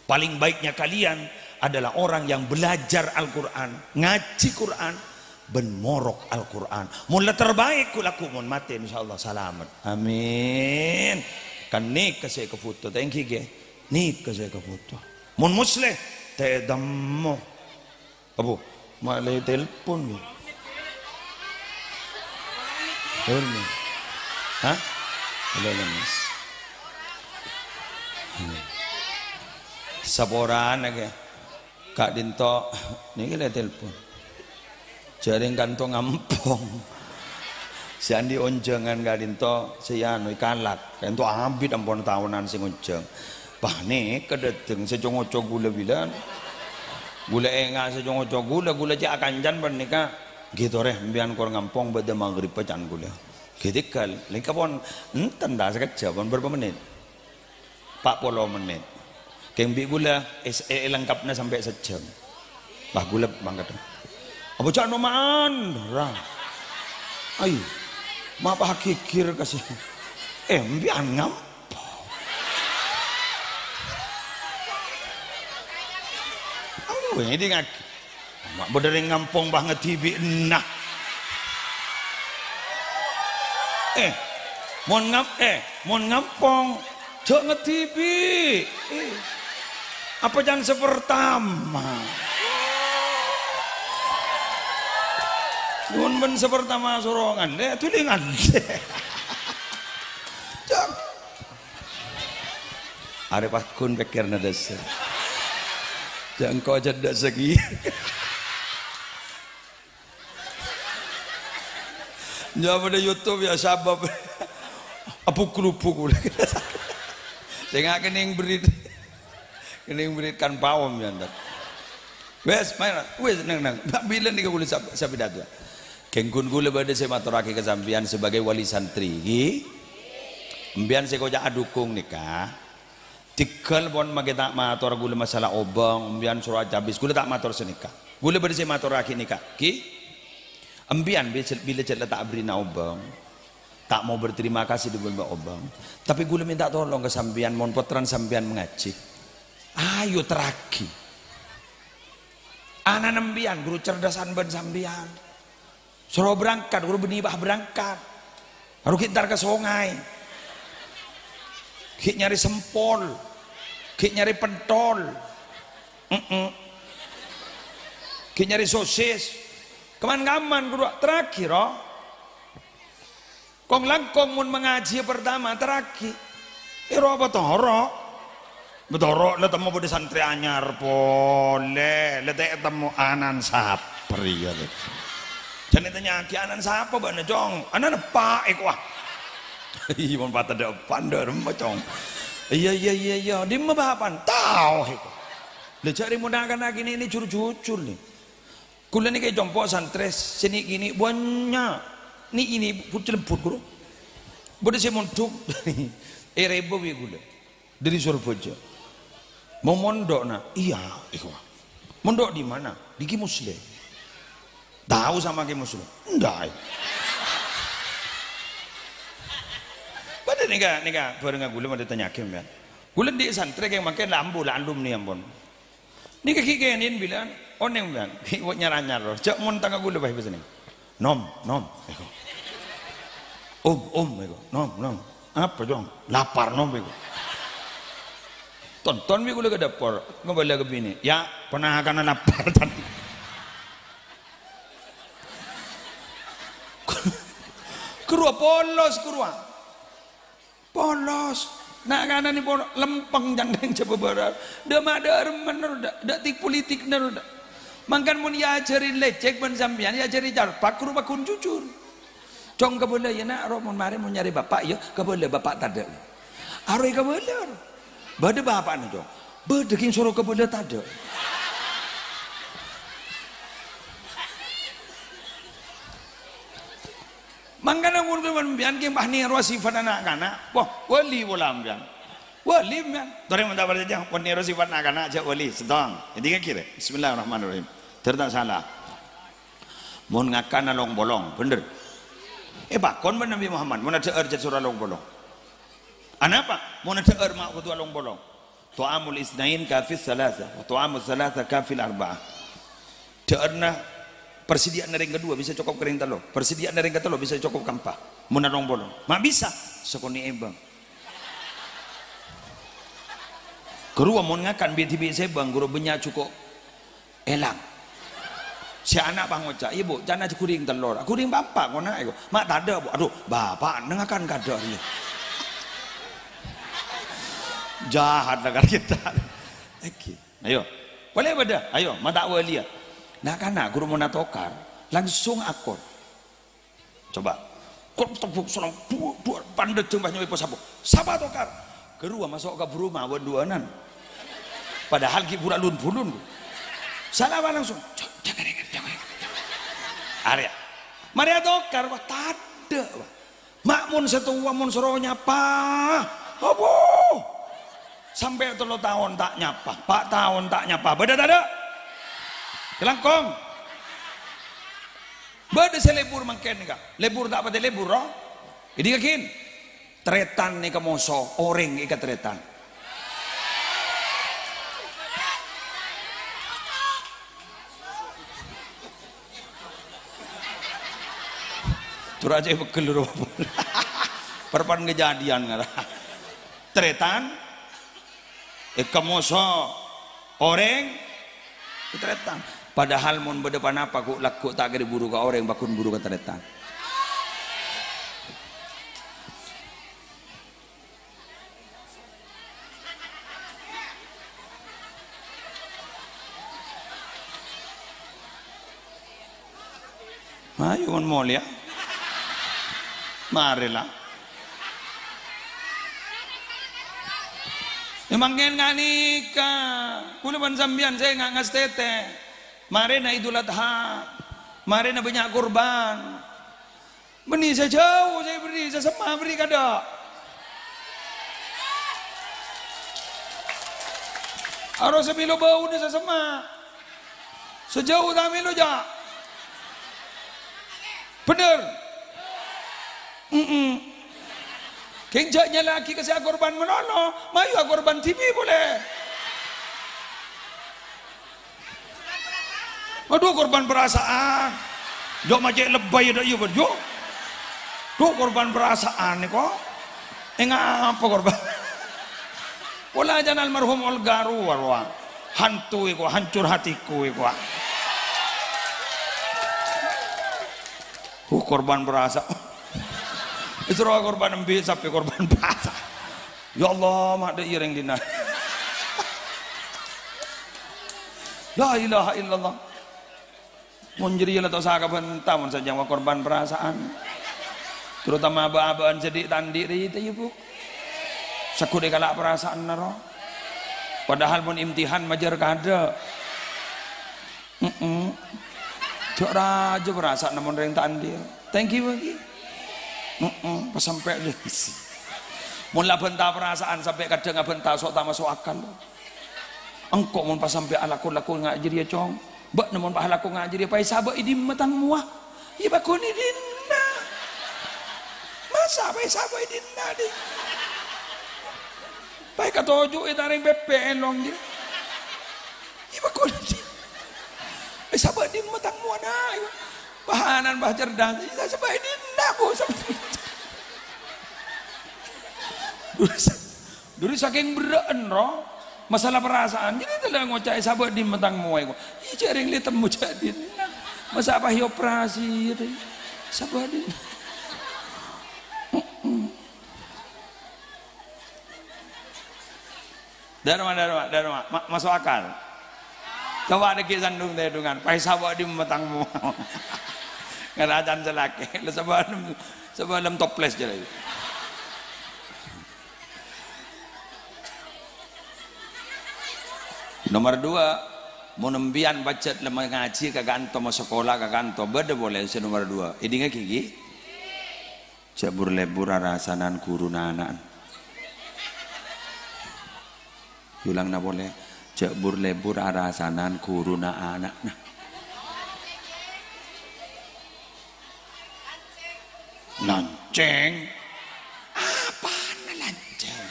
Paling baiknya kalian adalah orang yang belajar Al-Qur'an, ngajhi Qur'an, bân morok Al-Qur'an. Mon la terbaik, ghu-, lagghu' mon matè, insyaallah salamet. Amin. Kan nèka sè èkabuto, ta' ènggi, ghi? Nèka sè èkabuto. Mon Musleh, ta' ètemmo. Apo? Malè telpon, ghi? Telpon. Hah? Telpon. Hmm. Saporana, ghi? Ka'dinto, nèka la telpon. Jhârèng kanto ngampong. Sè andi' onjhângan ka'dinto, sè anu, èkalak. Kanto abit ampon taonan sè ngonjhâng. Panèka dâteng sè co-ngoco ghulâ bilân. Ghulâ enga' sè co-ngoco ghulâ, ghulâ cè' akancan panèka. Ghi torè, empèyan kor ngampong bâdâ maghrib can ghulâ. Ghi tèghâl, lèngka pon enten ta' sakejjhâ', pon bârâmpa mennit? Pa' polo mennit. Kèng bi' ghulâ es-, è-, èlengkapna sampè' sajjhâm. Bâh, ghulâ mangkat. Apa jhâ' noma'an, ra? Ayo. Ma' pa' ghighir ka sè-, eh, empèyan ngam-, Oh, ini ngak-, ma' bâdâ rèng ngampong bâh ngedibi' enna. Eh, mon ngam-, eh, mon ngampong, jhâ' ngedibi'. Eh, apa can sè pertama? Mon bân sè pertama sorongan, lè', tulingan, lè'. Jhâ'. Arè paggun pèkkèrna dâsar. Jhâ' engko' cedhak sagi. Jhâ' bâdâ YouTube ya sabâb. Abuk-lubuk. Sènga' kènèng berrit. Kènèng berrit kan paom ya, ntar. Wes, maèn. Wes, neng, neng. Bilân nèka ghulâ sab-, sapidato. Kèng ghun ghulâ bâdâ sè matorraghi ka sampèyan sebagai wali santri, ghi? Empèyan sè koca' adukung nèka. Tèghâl pon maskè ta' mator ghulâ masalah obâng, empèyan soro acabis, ghulâ ta' mator sanèka. Ghulâ bâdâ sè matorraghi nèka, ghi? Empèyan bi-, bilâ jhâ' la ta' aberri'na obâng, ta' mau berterima kasih dâ' bân obâng. Tapè ghulâ mènta tolong ka sampèyan, mon pottrana sampèyan mangajhi. Ayo terraghi. Ana'na empèyan, ghuru cerdasan bân sampèyan. Soro berangkat, ghuru bânnè pas berangkat. Aro ghi' entar ka songay. Ghi' nyarè sempol. Ghi' nyarè pentol. Mm-mm. Ghi' nyarè sosis. Kaman-kaman, ghuru terraghi, ro. Kong-langkong mon mangajhi pertama, terraghi. Ero apa toro'? Toro' la temmo bâdâ santrè anyar polè, la ta' ètemmo anan sapa rèya, lè. Jhâ' ètanya'aghi, "Anan sapa bâ'na, Cong?" "Anan eppa' èko, ah." "Iyâ, mon patadâ' eppa', ndâ' remma, Cong." "Iyâ, iyâ, iyâ, iyâ. Dimma bapa'na?" "Tao, èko." Lha jhâ' rèng mon na'-kana' kènè' nè jur-jujur, nè. Ghulâ nèka ècompo' santrè sè nè'-kènè' bânnya'. Nè'-kènè' bu-, celembut, ghuru. Bâdâ sè mondhuk. Èrèbâ bi' ghulâ. Dâri Sorbhâjâ. "Mau mondhuk, Na'?" "Iyâ, èko." "Mondhuk di mana?" "Di Ki Musleh." "Tao sama Ki Musleh?" "Endak." Padâ nèka, nèka, bhârengnga ghulâ padâ tanya'aghi, sampèyan. Ghulâ andi' santrè kèng mangkèn la ambu, la alumni ampon. Nèka ghi' kènè'en bilân, onèng bilân, ghi' nyar-anyar, jhâ' mon tang ka ghulâ bhâi pèssèna. "Nom, Nom," èko. "Om, Om," èko. "Nom, Nom." "Apa, Cong?" "Lapar, Nom," èko. Ton-ton bi' ghulâ ka dâpor, ngabâlâ ka binè', "Ya', ponakanna lapar, Ton." Ghuru polos, ghuru. Polos. Na'-kana' nè polo lempeng cangkèng Jhâbâ Bârât. Dâ' ma' dâ' remmen ro dâ', dâ' tik-politikna ro dâ'. Mangkana mon èajhâri lècèk bân sampèyan, èajhâri carpak, ghuru paggun jujur. "Cong, kabâlâ, yâ, Na', ro, mon marè mon nyarè Bapa', yâ, kabâlâ Bapa' tadâ'." Aro èkabâlâ, ro. Bâdâ bapa'na, Cong. Bâdâ kèng soro kabâlâ tadâ'. Mangkana mon sampèyan kèng pas nèro sifat na'-kana', wah, wali pola sampèyan. Wali sampèyan. Torè mon ta' parcajâ, mon nèro sifat na'-kana' jâ' wali. Sèttong. Jadi kan kira. Bismillahirrahmanirrahim. Dâr ta' sala. Mon ngakana long-polong, bhender. Èpakon bân Nabi Muhammad, mon adhâ'âr jâ' soro long-polong. Anapa? Mon adhâ'âr ma' kodhu long-polong. Ta'amul itsnain kafi tsalatsa, wa ta'amul tsalatsa kafi arba'ah. Dhâ'ârna, parsadhiyâ'ânna rèng kadhuwâ bisa cokop ka rèng tello'. Parsadhiyâ'ânna rèng katello' bisa cokop ka empa'. Mon long-polong. Ma' bisa, sakonè' èmbâng. Ghâruwa mon ngakan bi'-dhibi' sèmbâng, ghâruwa bânnya' jhuko' èlang. Sè ana' pas ngoca', "Iyâ, Bu, ca'na jâ' ghuring tello', ghuring pa empa' kona', Bu." Ma' tadâ', Bu. Adhu, bapa'na ngakan kadâ' rèya. Jahat la kan kita. Èngghi. Ayo. Polè bâdâ. Ayo, ma' ta' wâliyâ. Na'-kana' ghuru mon atokar, langsung akor. Coba. Kok tepuk salam, bu-, bu-, pandhâjâng pas nyo'on èpasapa. Sapa tokar? Ghâruwa maso' ka buru ma' bân du'ânan. Padahal ghi' buru lun-bulun. Salama langsung. Jhâ-, jhâ' ngarèngè, jhâ' ngarèngè. Arèya. Marè atokar, wah, tadâ', wah. Ma' mon sè towa, mon soro nyapa. Apa? Sampè' tello taon ta' nyapa, pa' taon ta' nyapa. Bâdâ tadâ'? Kalangkong. Bâdâ sè lebur mangkèn, ka. Lebur ta' patè lebur, ro? Jadi, yakin. Tarètan èkamoso, orèng èkatarètan. Tur ajâ pegghel, ro. Parpan kejadian, ngara. Tarètan, èkamoso orèng, tarètan. Padahal mon bâdâ ponapa ghu'-lagghu' ta' kèra buru ka orèng, pagghun buru ka tarètan. Ayo, mon molèya. Marè la. È mangkèn ghânèka, kaulâ bân sampèyan sè nga-, ngastètè. Marèna Idul Adha. Marèna bânnya' korban. Bânnè sè jhâu sè èberri', sè semma' berri' kadâ'. Aro sè mèlo bâuna sè semma'. Sè jhâu ta' mèlo, jâ'. Bhender? Mm-mm. Kèng jâ' nyala'aghi ka sè akorban manono, mayu akorban dhibi' polè. Adhu, korban perasaan. Jâ' ma' cè' lebbai, adâ' iyâ, bân, jâ'. Adhu, korban perasaan nèko. Ènga' apa korban? Pola jân almarhum Olga rowa, rowa. Hantu èko, hancur hatiku èko. Uh, korban perasaan. Isra korban embi', sampè' korban perasaan. Ya Allah, ma' dâ' iyâ rèng dinna'. La ilaha illallah. Mon jârèya la ta' osa kabânta, mon sajân korban perasaan. Terutama abâ'-abâ'ân sè dhi'-tandhi' rèya, yâ, Bu. Segghut èkala' perasaanna, ro. Padahal mon imtihan majâr kadâ'. Heeh. Jâ' rajâ perasaanna mon rèng ta' andil. Thank you, Bang. Heeh, pas sampè' lè. Mon la bânta perasaan sampè' kadhâng abânta so' ta' maso' akal. Engko' mon pas sampè' alako-lako nga' jârèya, Cong. Bâ'na mon pas alako nga' jârèya, pas èsabâ' è dimma tang mowa? Iyâ, pagghun è dinna'. Masa' pas èsabâ' è dinna', dhi? Pas èkatoju'i tarèng pèpè' èlong, dhi. Iyâ, pagghun è dinna'. Èsabâ' è dimma tang mowana, iyâ. Pahanan, pas cerdas. Iyâ, sabâ' è dinna', Bu. Sabâ' è dinna'. Duri sakèng berrâ'ân, ro, masalah perasaan. Jadi tella' ngoca', "Sabâ' dimma tang mowa, ko'?" Iyâ, jâ' rèng lè temmo jâ' dinna'. Masa' pas èoperasi, yâ, dhi? Sabâ' dinna'. Dârma, dârma, dârma. Ma-, maso' akal. Coba dhâggi' sandung tèdungan. Pas sabâ' dimma tang mowa. Ngaracan salakè. Lè sabâ' lem, sabâ' lem toples jârèya. Nomor dua, mon empèyan pajhât la mangajhi ka kanto, masakola ka kanto, bâdâ polè sè nomor dua. Èdingngaghi, ghi? Jhâ' bur-lebur arasanan ghuruna ana'na. Èolangana polè, jhâ' bur-lebur arasanan ghuruna ana'na. Lancèng? Apana lancèng?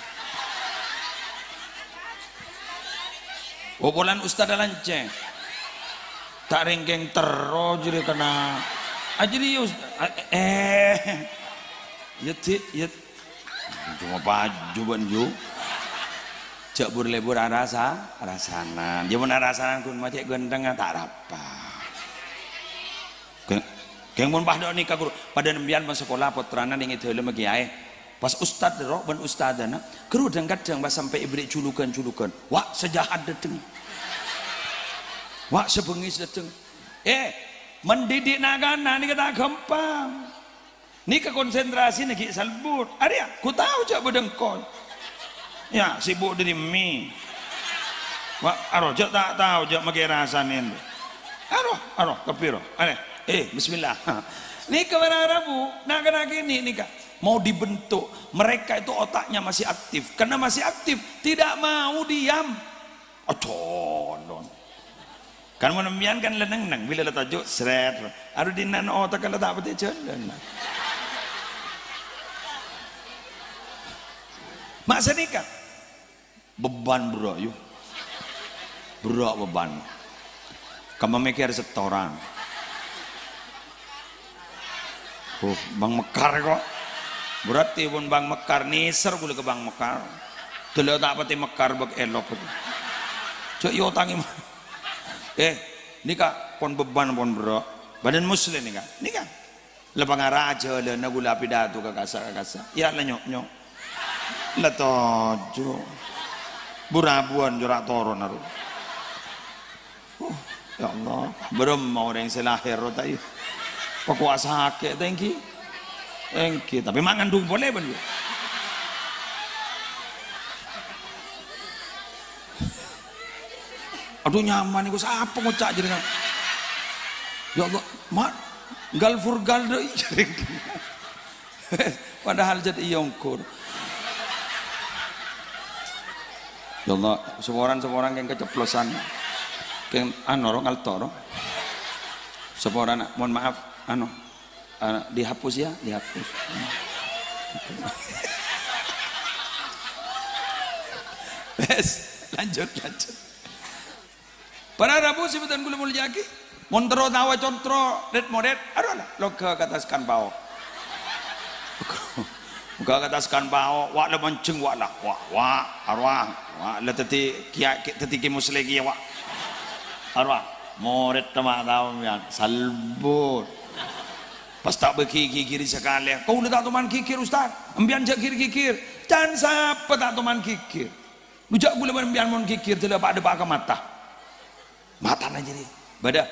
Oh, polana ustad lancèng. Ta' rèngkèng terro jârèya kèna. Ah, jârèya us-, ah, eh. Yâ, Dik, yâ. Coma paju bân, Ju. Jhâ' bur-lebur arasa-, arasanan. Yâ, mon arasanan ghun ma' cè' ghântengnga, ta' arapa. Kè-, kèng mon padâ nèka, ghuru. Padâ sampèyan mon sakola pottrana nèng è dâlemma kèyaè. Pas ustad ro bân ustadana, ghuru dhâng-kadhâng pas sampè' èberri' julughân-julughân. Wa', sè jahat dâteng. Wa', sè bengngis dâteng. Eh, mendidik na'-kana' nèka ta' ghâmpang. Nèka konsentrasina ghi' salbut. Arèya, ghu tao jhâ' bâdâ engko'. Yâ, sibuk dâri mi. Wa', aro, jhâ' ta' tao, jhâ' makè rasanè. Aro, aro, kabbhi ro. Arè, eh, bismillah. Nèka para rabu, na'-kana' kènè' nèka mau dibentuk. Mereka itu otaknya masih aktif. Karena masih aktif, tidak mau diam. Acolon. Kan mon sampèyan kan la neng-neng, bilâ la toju', sret. Aro dinna' otak kan la ta' patè jhâlân. Ma' sanèka. Beban, bro, yu. Bro, beban. Kamma mèkkèr setoran. Oh, Bang Mekar kok. Berarti pon Bang Mekar, nèser ghulâ ka Bang Mekar. Dâlâ ta' patè mekar bâk èlok. Jhâ' èotangè ma-, eh, nèka pon beban pon, bro. Bâdân Muslim nèka. Nèka. La pangara jhâlânna ghulâ pidato ka kassa'-ka kassa'. Yâ, la nyok-nyok. La toju'. Bu-rabuwân jhâ' ra toron aru. Oh, ya Allah, bârâmma orèng sè lahèr ro ta' iyâ? Pakowa sakè' ta' ènggi? Ènggi, tapè ma' ngandung polè bân iyâ. Adhu, nyaman nèko sapa ngoca' jârèya? Ya Allah, ma' gal furgal dâ' iyâ. Padahal jhât iyâ ongghur. Ya Allah, saporana-saporana kèng kaceplosan. Kèng anu ro, ngalto ro. Saporana, mohon maaf, anu, eh, dihapus ya, dihapus. Wes, lanjut, lanjut. Para rabu sè bhâdhân kaulâ molja'aghi, mon terro tao contro red-mored, arowa la, loggâ ka attas kan pao. Loggâ ka attas kan pao, wa' la manjheng, wa' la, wa', wa', arowa, wa' la dhâddhi kèya-, kè-, dhâddhi Kè Musleh kèya, wa'. Arowa, mored ta' ma' tao, sampèyan, salbut. Pas ta' bâghi ghighiri sakalè, kaulâ ta' toman ghighir, Ustaz. Sampèyan jhâ' ghir-ghighir. Can sapa ta' toman ghighir? Lu jhâ' ghulâ bân sampèyan mon ghighir, dâlâ pa'-dâpa' ka mata. Matana jârèya. Bâdâ.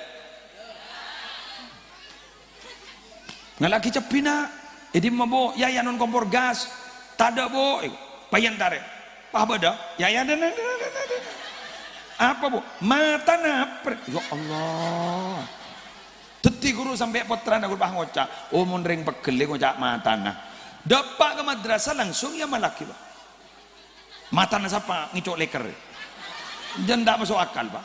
Ngala' ghi' cabbhina. È dimma, Bu? Yâ, yâ, non kompor gas. Tadâ', Bu. Eh, paèyan tarè. Wah, bâdâ. Yâ, yâ, den, den, den, den, den. Apa, Bu? Matana aprè. Ya Allah. Dhâddhi ghuru sampè' pottrana ghuru pas ngoca', "Oh, mon rèng pegghellè ngoca' matana." Dâpa' ka madrasah langsung yâ malaghi, Pak. Matana sapa ngèco' lèkèr? Jhân ta' maso' akal, Pak.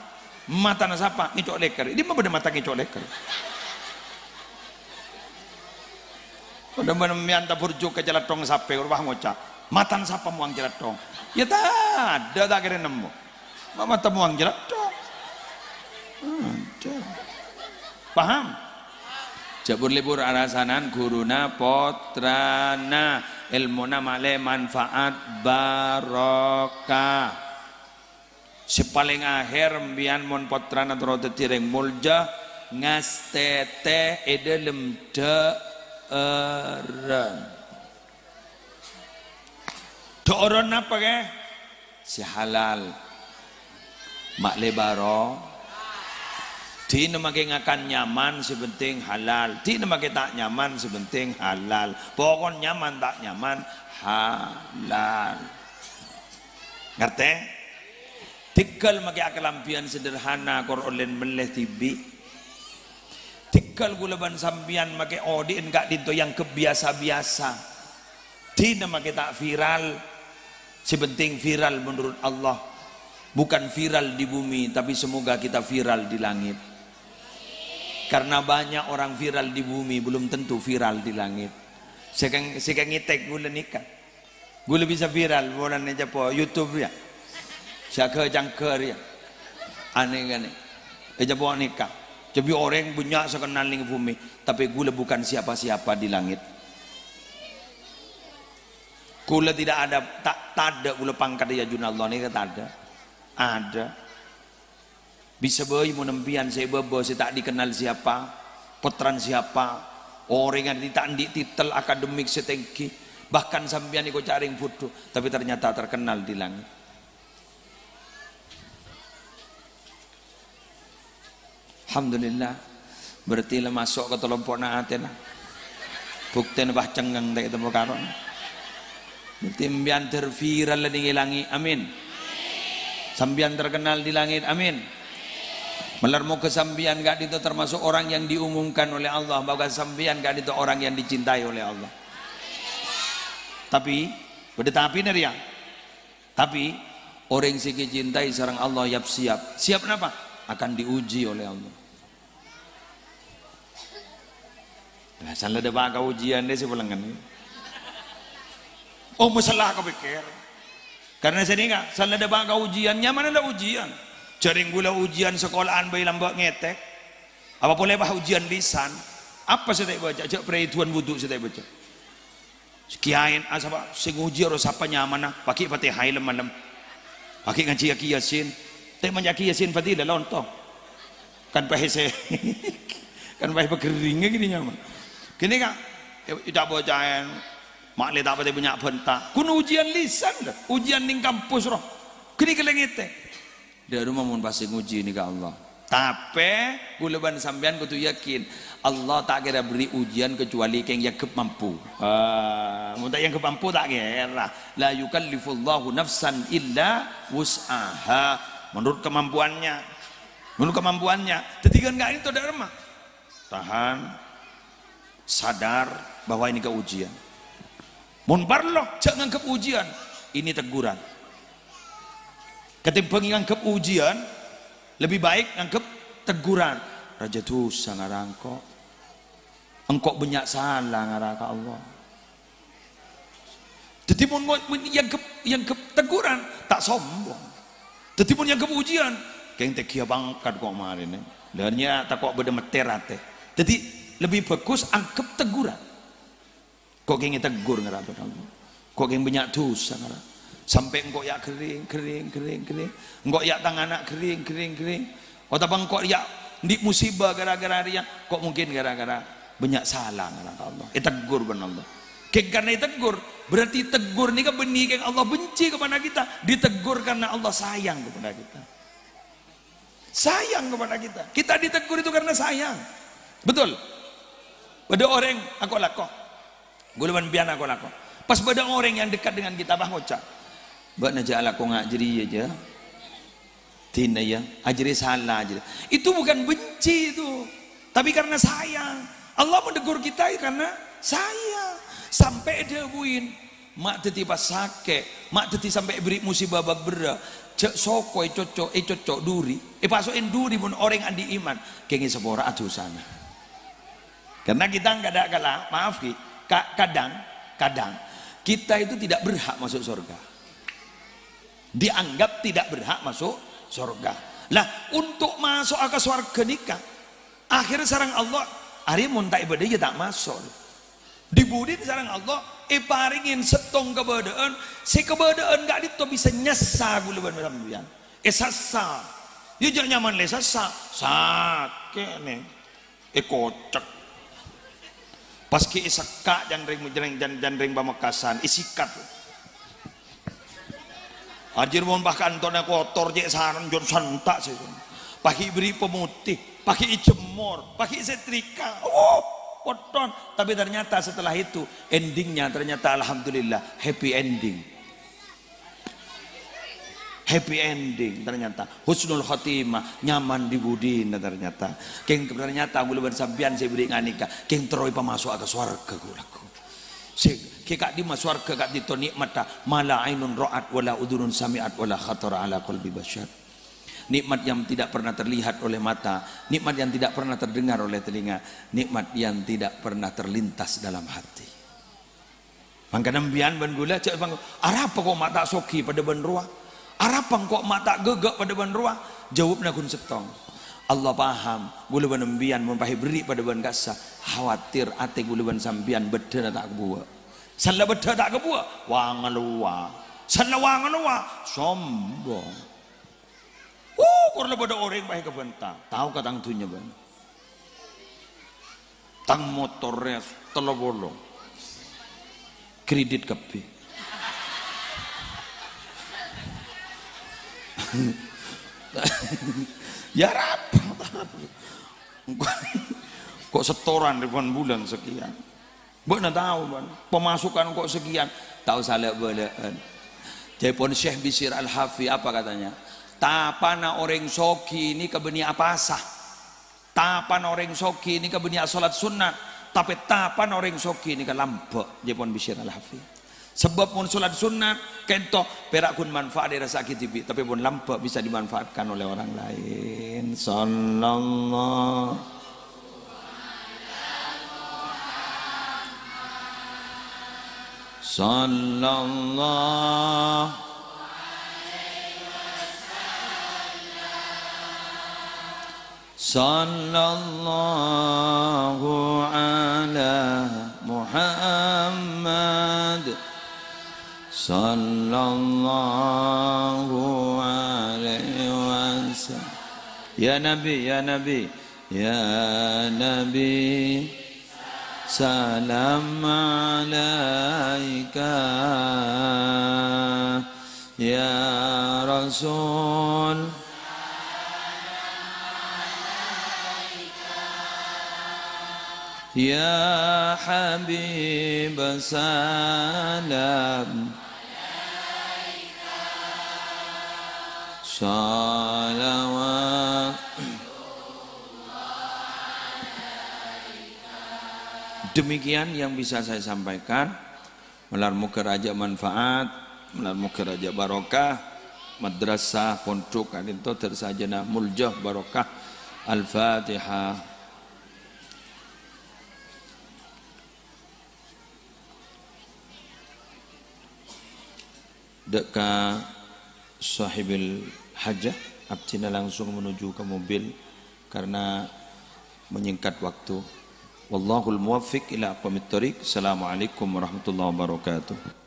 Matana sapa ngèco' lèkèr? È dimma bâdâ mata ngèco' lèkèr? Padâ bân sampèyan taburjuk ka calèthong sapè, wah ngoca', "Matana sapa mowang calèthong?" Yâ tadâ', ta' kèra nemmo. Ma' mata mowang calèthong. Adâ'. Paham? Jhâ' bur-lebur arasanan ghuruna pottrana, èlmona malè manfaat barokah. Sè palèng ahèr, sampèyan mon pottrana terro dhâddhi rèng molja, ngastètè è dâlem dhâ'ârân. Dhâ'ârân napa, Kè? Sè halal. Ma' lè bârâ. Dinah makè ngakan nyaman, sè penting halal. Dinah makè ta' nyaman, sè penting halal. Pokon nyaman ta' nyaman, halal. Ngartè? Tèngghâl makè akalambhiyân sederhana, kor ollèna mellè dhibi'. Tèng-, Ghâl kaulâ bân sampèyan makè odi'en ka'dinto èangghep biyasa-biyasa. Dinah makè ta' viral. Sè penting viral menurut Allah. Bukan viral di bumi, tapi semoga kita viral di langit. Karena banyak orang viral di bumi, belum tentu viral di langit. Sè kèng-, sè kèng ngètèk kaulâ nèka. Kaulâ bisa viral polana ècapo' YouTube, yâ. Sè aghâ-cangghâr, yâ. Aneh kan? Ècapo' nèka. Jhâ' bi' orèng bânnya' sè kennal neng bumi, tapè kaulâ bukan siapa-siapa di langit. Kaulâ tidak ada, ta', tadâ' kaulâ pangkat è ajunanna Allah nèka, tadâ'. Ada. Bisa bhâi mon empèyan sè è bâbâ sè ta' dikennal siapa, pottrana siapa, orèng sè ta' andi' titel akademik sè tèngghi, bahkan sampèyan èkoca' rèng bhudhu, tapè ternyata terkenal di langit. Alhamdulillah. Berarti la maso' ka talompo'na atèna. Buktèna pas cengngeng ta' ètemmo karona. Berarti sampèyan terviral la nèng è langngè'. Amin. Sampèyan terkenal di langit. Amin. Malar moghâ sampèyan ka'dinto termasuk orang yang diumumkan oleh Allah, bahwa sampèyan ka'dinto orang yang dicintai oleh Allah. Tapi, bâdâ tapina rèya. Tapi, orèng sè èkacintai sareng Allah yap-siyap. Siyap napa? Akan diuji oleh Allah. Lah, san la dâpa' ka ujiân dâ' sè pelengngen. Oh, masalah kapèkkèr. Karena sanèka, san la dâpa' ka ujiân, nyamana la ujiân. Jhâ' rèng kaulâ ujiân sakola'an bhâi lambâ' ngètèk. Apa polè pas ujiân lisan? Apa sè ta' èbâca? Jhâ' parèduwân wudu sè ta' èbâca. Kèyaèn asapa sè ngojhi ro sapa nyamana, paghi' Fatihah è lem-malem. Paghi' ngajhiyâghi Yasin. Ta' manjâghi Yasin Fadilah lonto. Kan pahèsè. Kan pahè pagherringnga gini nyamana. Gini, Kak. È, è ca'-boca'en. Ma'lè ta' patè bânnya' bânta. Kun ujiân lisan, lho. Ujiân neng kampus, ro. Gini kèlèng ètè. Dâ' remma mon pas sè ngojhi nèka Allah. Tapè, kaulâ bân sampèyan kodhu yakin, Allah ta' kèra berri' ujiân kecuali kèng èangghep mampu. Ah, mon ta' èangghep mampu, ta' kèra. La yukallifullahu nafsan illa wus'aha. Menurut kemampuannya. Menurut kemampuannya. Dhâddhi kan ka'dinto dâ' remma. Tahan. Sadar bahwa ini keujian. Mon parlo, jhâ' nganggep ujian, ini teguran. Ketimbang nganggep ujian, lebih baik nganggep teguran. Rajâ dhusa ngara engko'. Engko' bânnya' sala ngara ka Allah. Dhâddhi mon, mon èangghep, èangghep teguran, ta' sombong. Dhâddhi mon èangghep ujian, kèng tèngghi pangkat ko' marèna. Dâ' rèya tako' bâdâ mèttèr atè. Dhâddhi lebbi bhâghus angghep teguran. Ko' kèng èteggur ngara bân Allah. Ko' kèng bânnya' dhusa ngara. Sampè' engko' yâ' ghering, ghering, ghering, ghering. Engko' yâ' tang ana' ghering, ghering, ghering. Otabâ engko' yâ' andi' musibah gara-gara rèya, ko' mungkin gara-gara bânnya' sala ngara ka Allah. Èteggur bân Allah. Kèng karna èteggur, berarti teggur nèka bânnè kèng Allah benci kepada kita. Diteggur karena Allah sayang kepada kita. Sayang kepada kita. Kita diteggur itu karena sayang. Betul? Bâdâ orèng ako-lako. Ghulâ bân sampèyan ako-lako. Pas bâdâ orèng yang dekat dengan kita, pas ngoca', "Bâ'na jhâ' alako nga' jârèya, jhâ'. Dinah, yâ, ajârè sala, ajârè." Itu bukan benci itu, tapi karena sayang. Allah menegur kita karena sayang. Sampè' èdhâbuin, "Ma' dhâddhi pas sakè', ma' dhâddhi sampè' èberri' musibah bâk berrâ', jhâ' soko ècocco', ècocco' duri, èpaso'èn duri mon orèng andi' iman, kèng èsapora'a dhusana." Karena kita kadang kala, maaf, Ki, ka-, kadang, kadang kita itu tidak berhak masuk surga. Dianggap tidak berhak masuk surga. Lah, untuk maso'a ka sowarghâ nèka, akhirnya sareng Allah, arèya mon ta' ibâdâ ya ta' maso'. Dibudin sareng Allah, èparèngè sèttong kabâdâ'ân, sè kabâdâ'ân ka'dinto bisa nyassa ghulâ bân sampèyan. Èsassa. Ya jhâ' nyamana la èsassa, sakè' nè. Èkocèk. Pas ghi' èsekka' jhân rèng, jhân rèng, jhân, jhân rèng Pamekasan, èsikat. Ajâr mon pas kantona kotor, cè' sarèn jhân santa' sè. Pas ghi' èberri' pemutih, pas ghi' èjemmor, pas ghi' èsetrika. Oh, potton. Tapi ternyata setelah itu, endingnya ternyata alhamdulillah, happy ending. Happy ending ternyata. Husnul khotimah, nyaman di budina ternyata. Kèng ternyata kaulâ bân sampèyan sè èberri' ghânèka, kèng terro èpamaso'a ka sowarghâ kaulâ. Sè, kè ka'dimma sowarghâ ka'dinto nikmatta, ma la ainun ra'at, wa la udzunun sami'at, wa la khatara ala qalbi basyar. Nikmat yang tidak pernah terlihat oleh mata, nikmat yang tidak pernah terdengar oleh telinga, nikmat yang tidak pernah terlintas dalam hati. Mangkana sampèyan bân kaulâ jhâ' bâng, "Arapa kok ma' ta' soghi padâ bân rowa? Arapa kok ma' ta' ghâghâ padâ bân rowa?" Jâwâbbhâ ghun sèttong. Allah paham, kaulâ bân sampèyan mon pas èberri' padâ bân kassa', khawatir atè kaulâ bân sampèyan bâddhâna ta' kabuwâ'. Sella bâddhâ ta' kabuwâ', wa-ngalowa. Sella wa-ngalowa, sombong. Uh, kor la bâdâ orèng pas èkabânta. Tao ka tang dhunnya, bân. Tang motor Rex tello polo. Kredit kabbhi. Ya, arapa? Kok setoran ribuan bulan sekian? Bâ'na tao, bân. Pemasukan kok sekian? Tao salè'-bâlâ'ân. Jârèpon Syekh Bishr Al-Hafi, apa katanya? Tapana orèng soghi nèka bânnè apasa. Tapana orèng soghi nèka bânnè asolat sunnat, tapè tapana orèng soghi nèka lambâ', jârèpon Bishr Al-Hafi. Sabâb mon solat sunnat, ka'dinto pèra' ghun manfaat èrassa'aghi dhibi', tapè mon lambâ' bisa dimanfaatkan oleh orang lain. Sallallahu, sallallahu. Sallallahu ala Muhammad. Sallallahu alaihi wasallam. Ya Nabi, ya Nabi, ya Nabi. Salam alaika, ya Rasul. Ya Habib, salam. Salawat. Demikian yang bisa saya sampaikan. Malar moghâ rajâ manfaat, malar moghâ rajâ barokah. Madrasah, pondhuk, ka'dinto dâr sajâna molja barokah. Al-Fatihah. Dâ' ka sahibul hajah, abdhina langsung menuju ke mobil karena menyingkat waktu. Wallahul muwaffiq ila aqwamit thoriq. Assalamualaikum warahmatullahi wabarakatuh.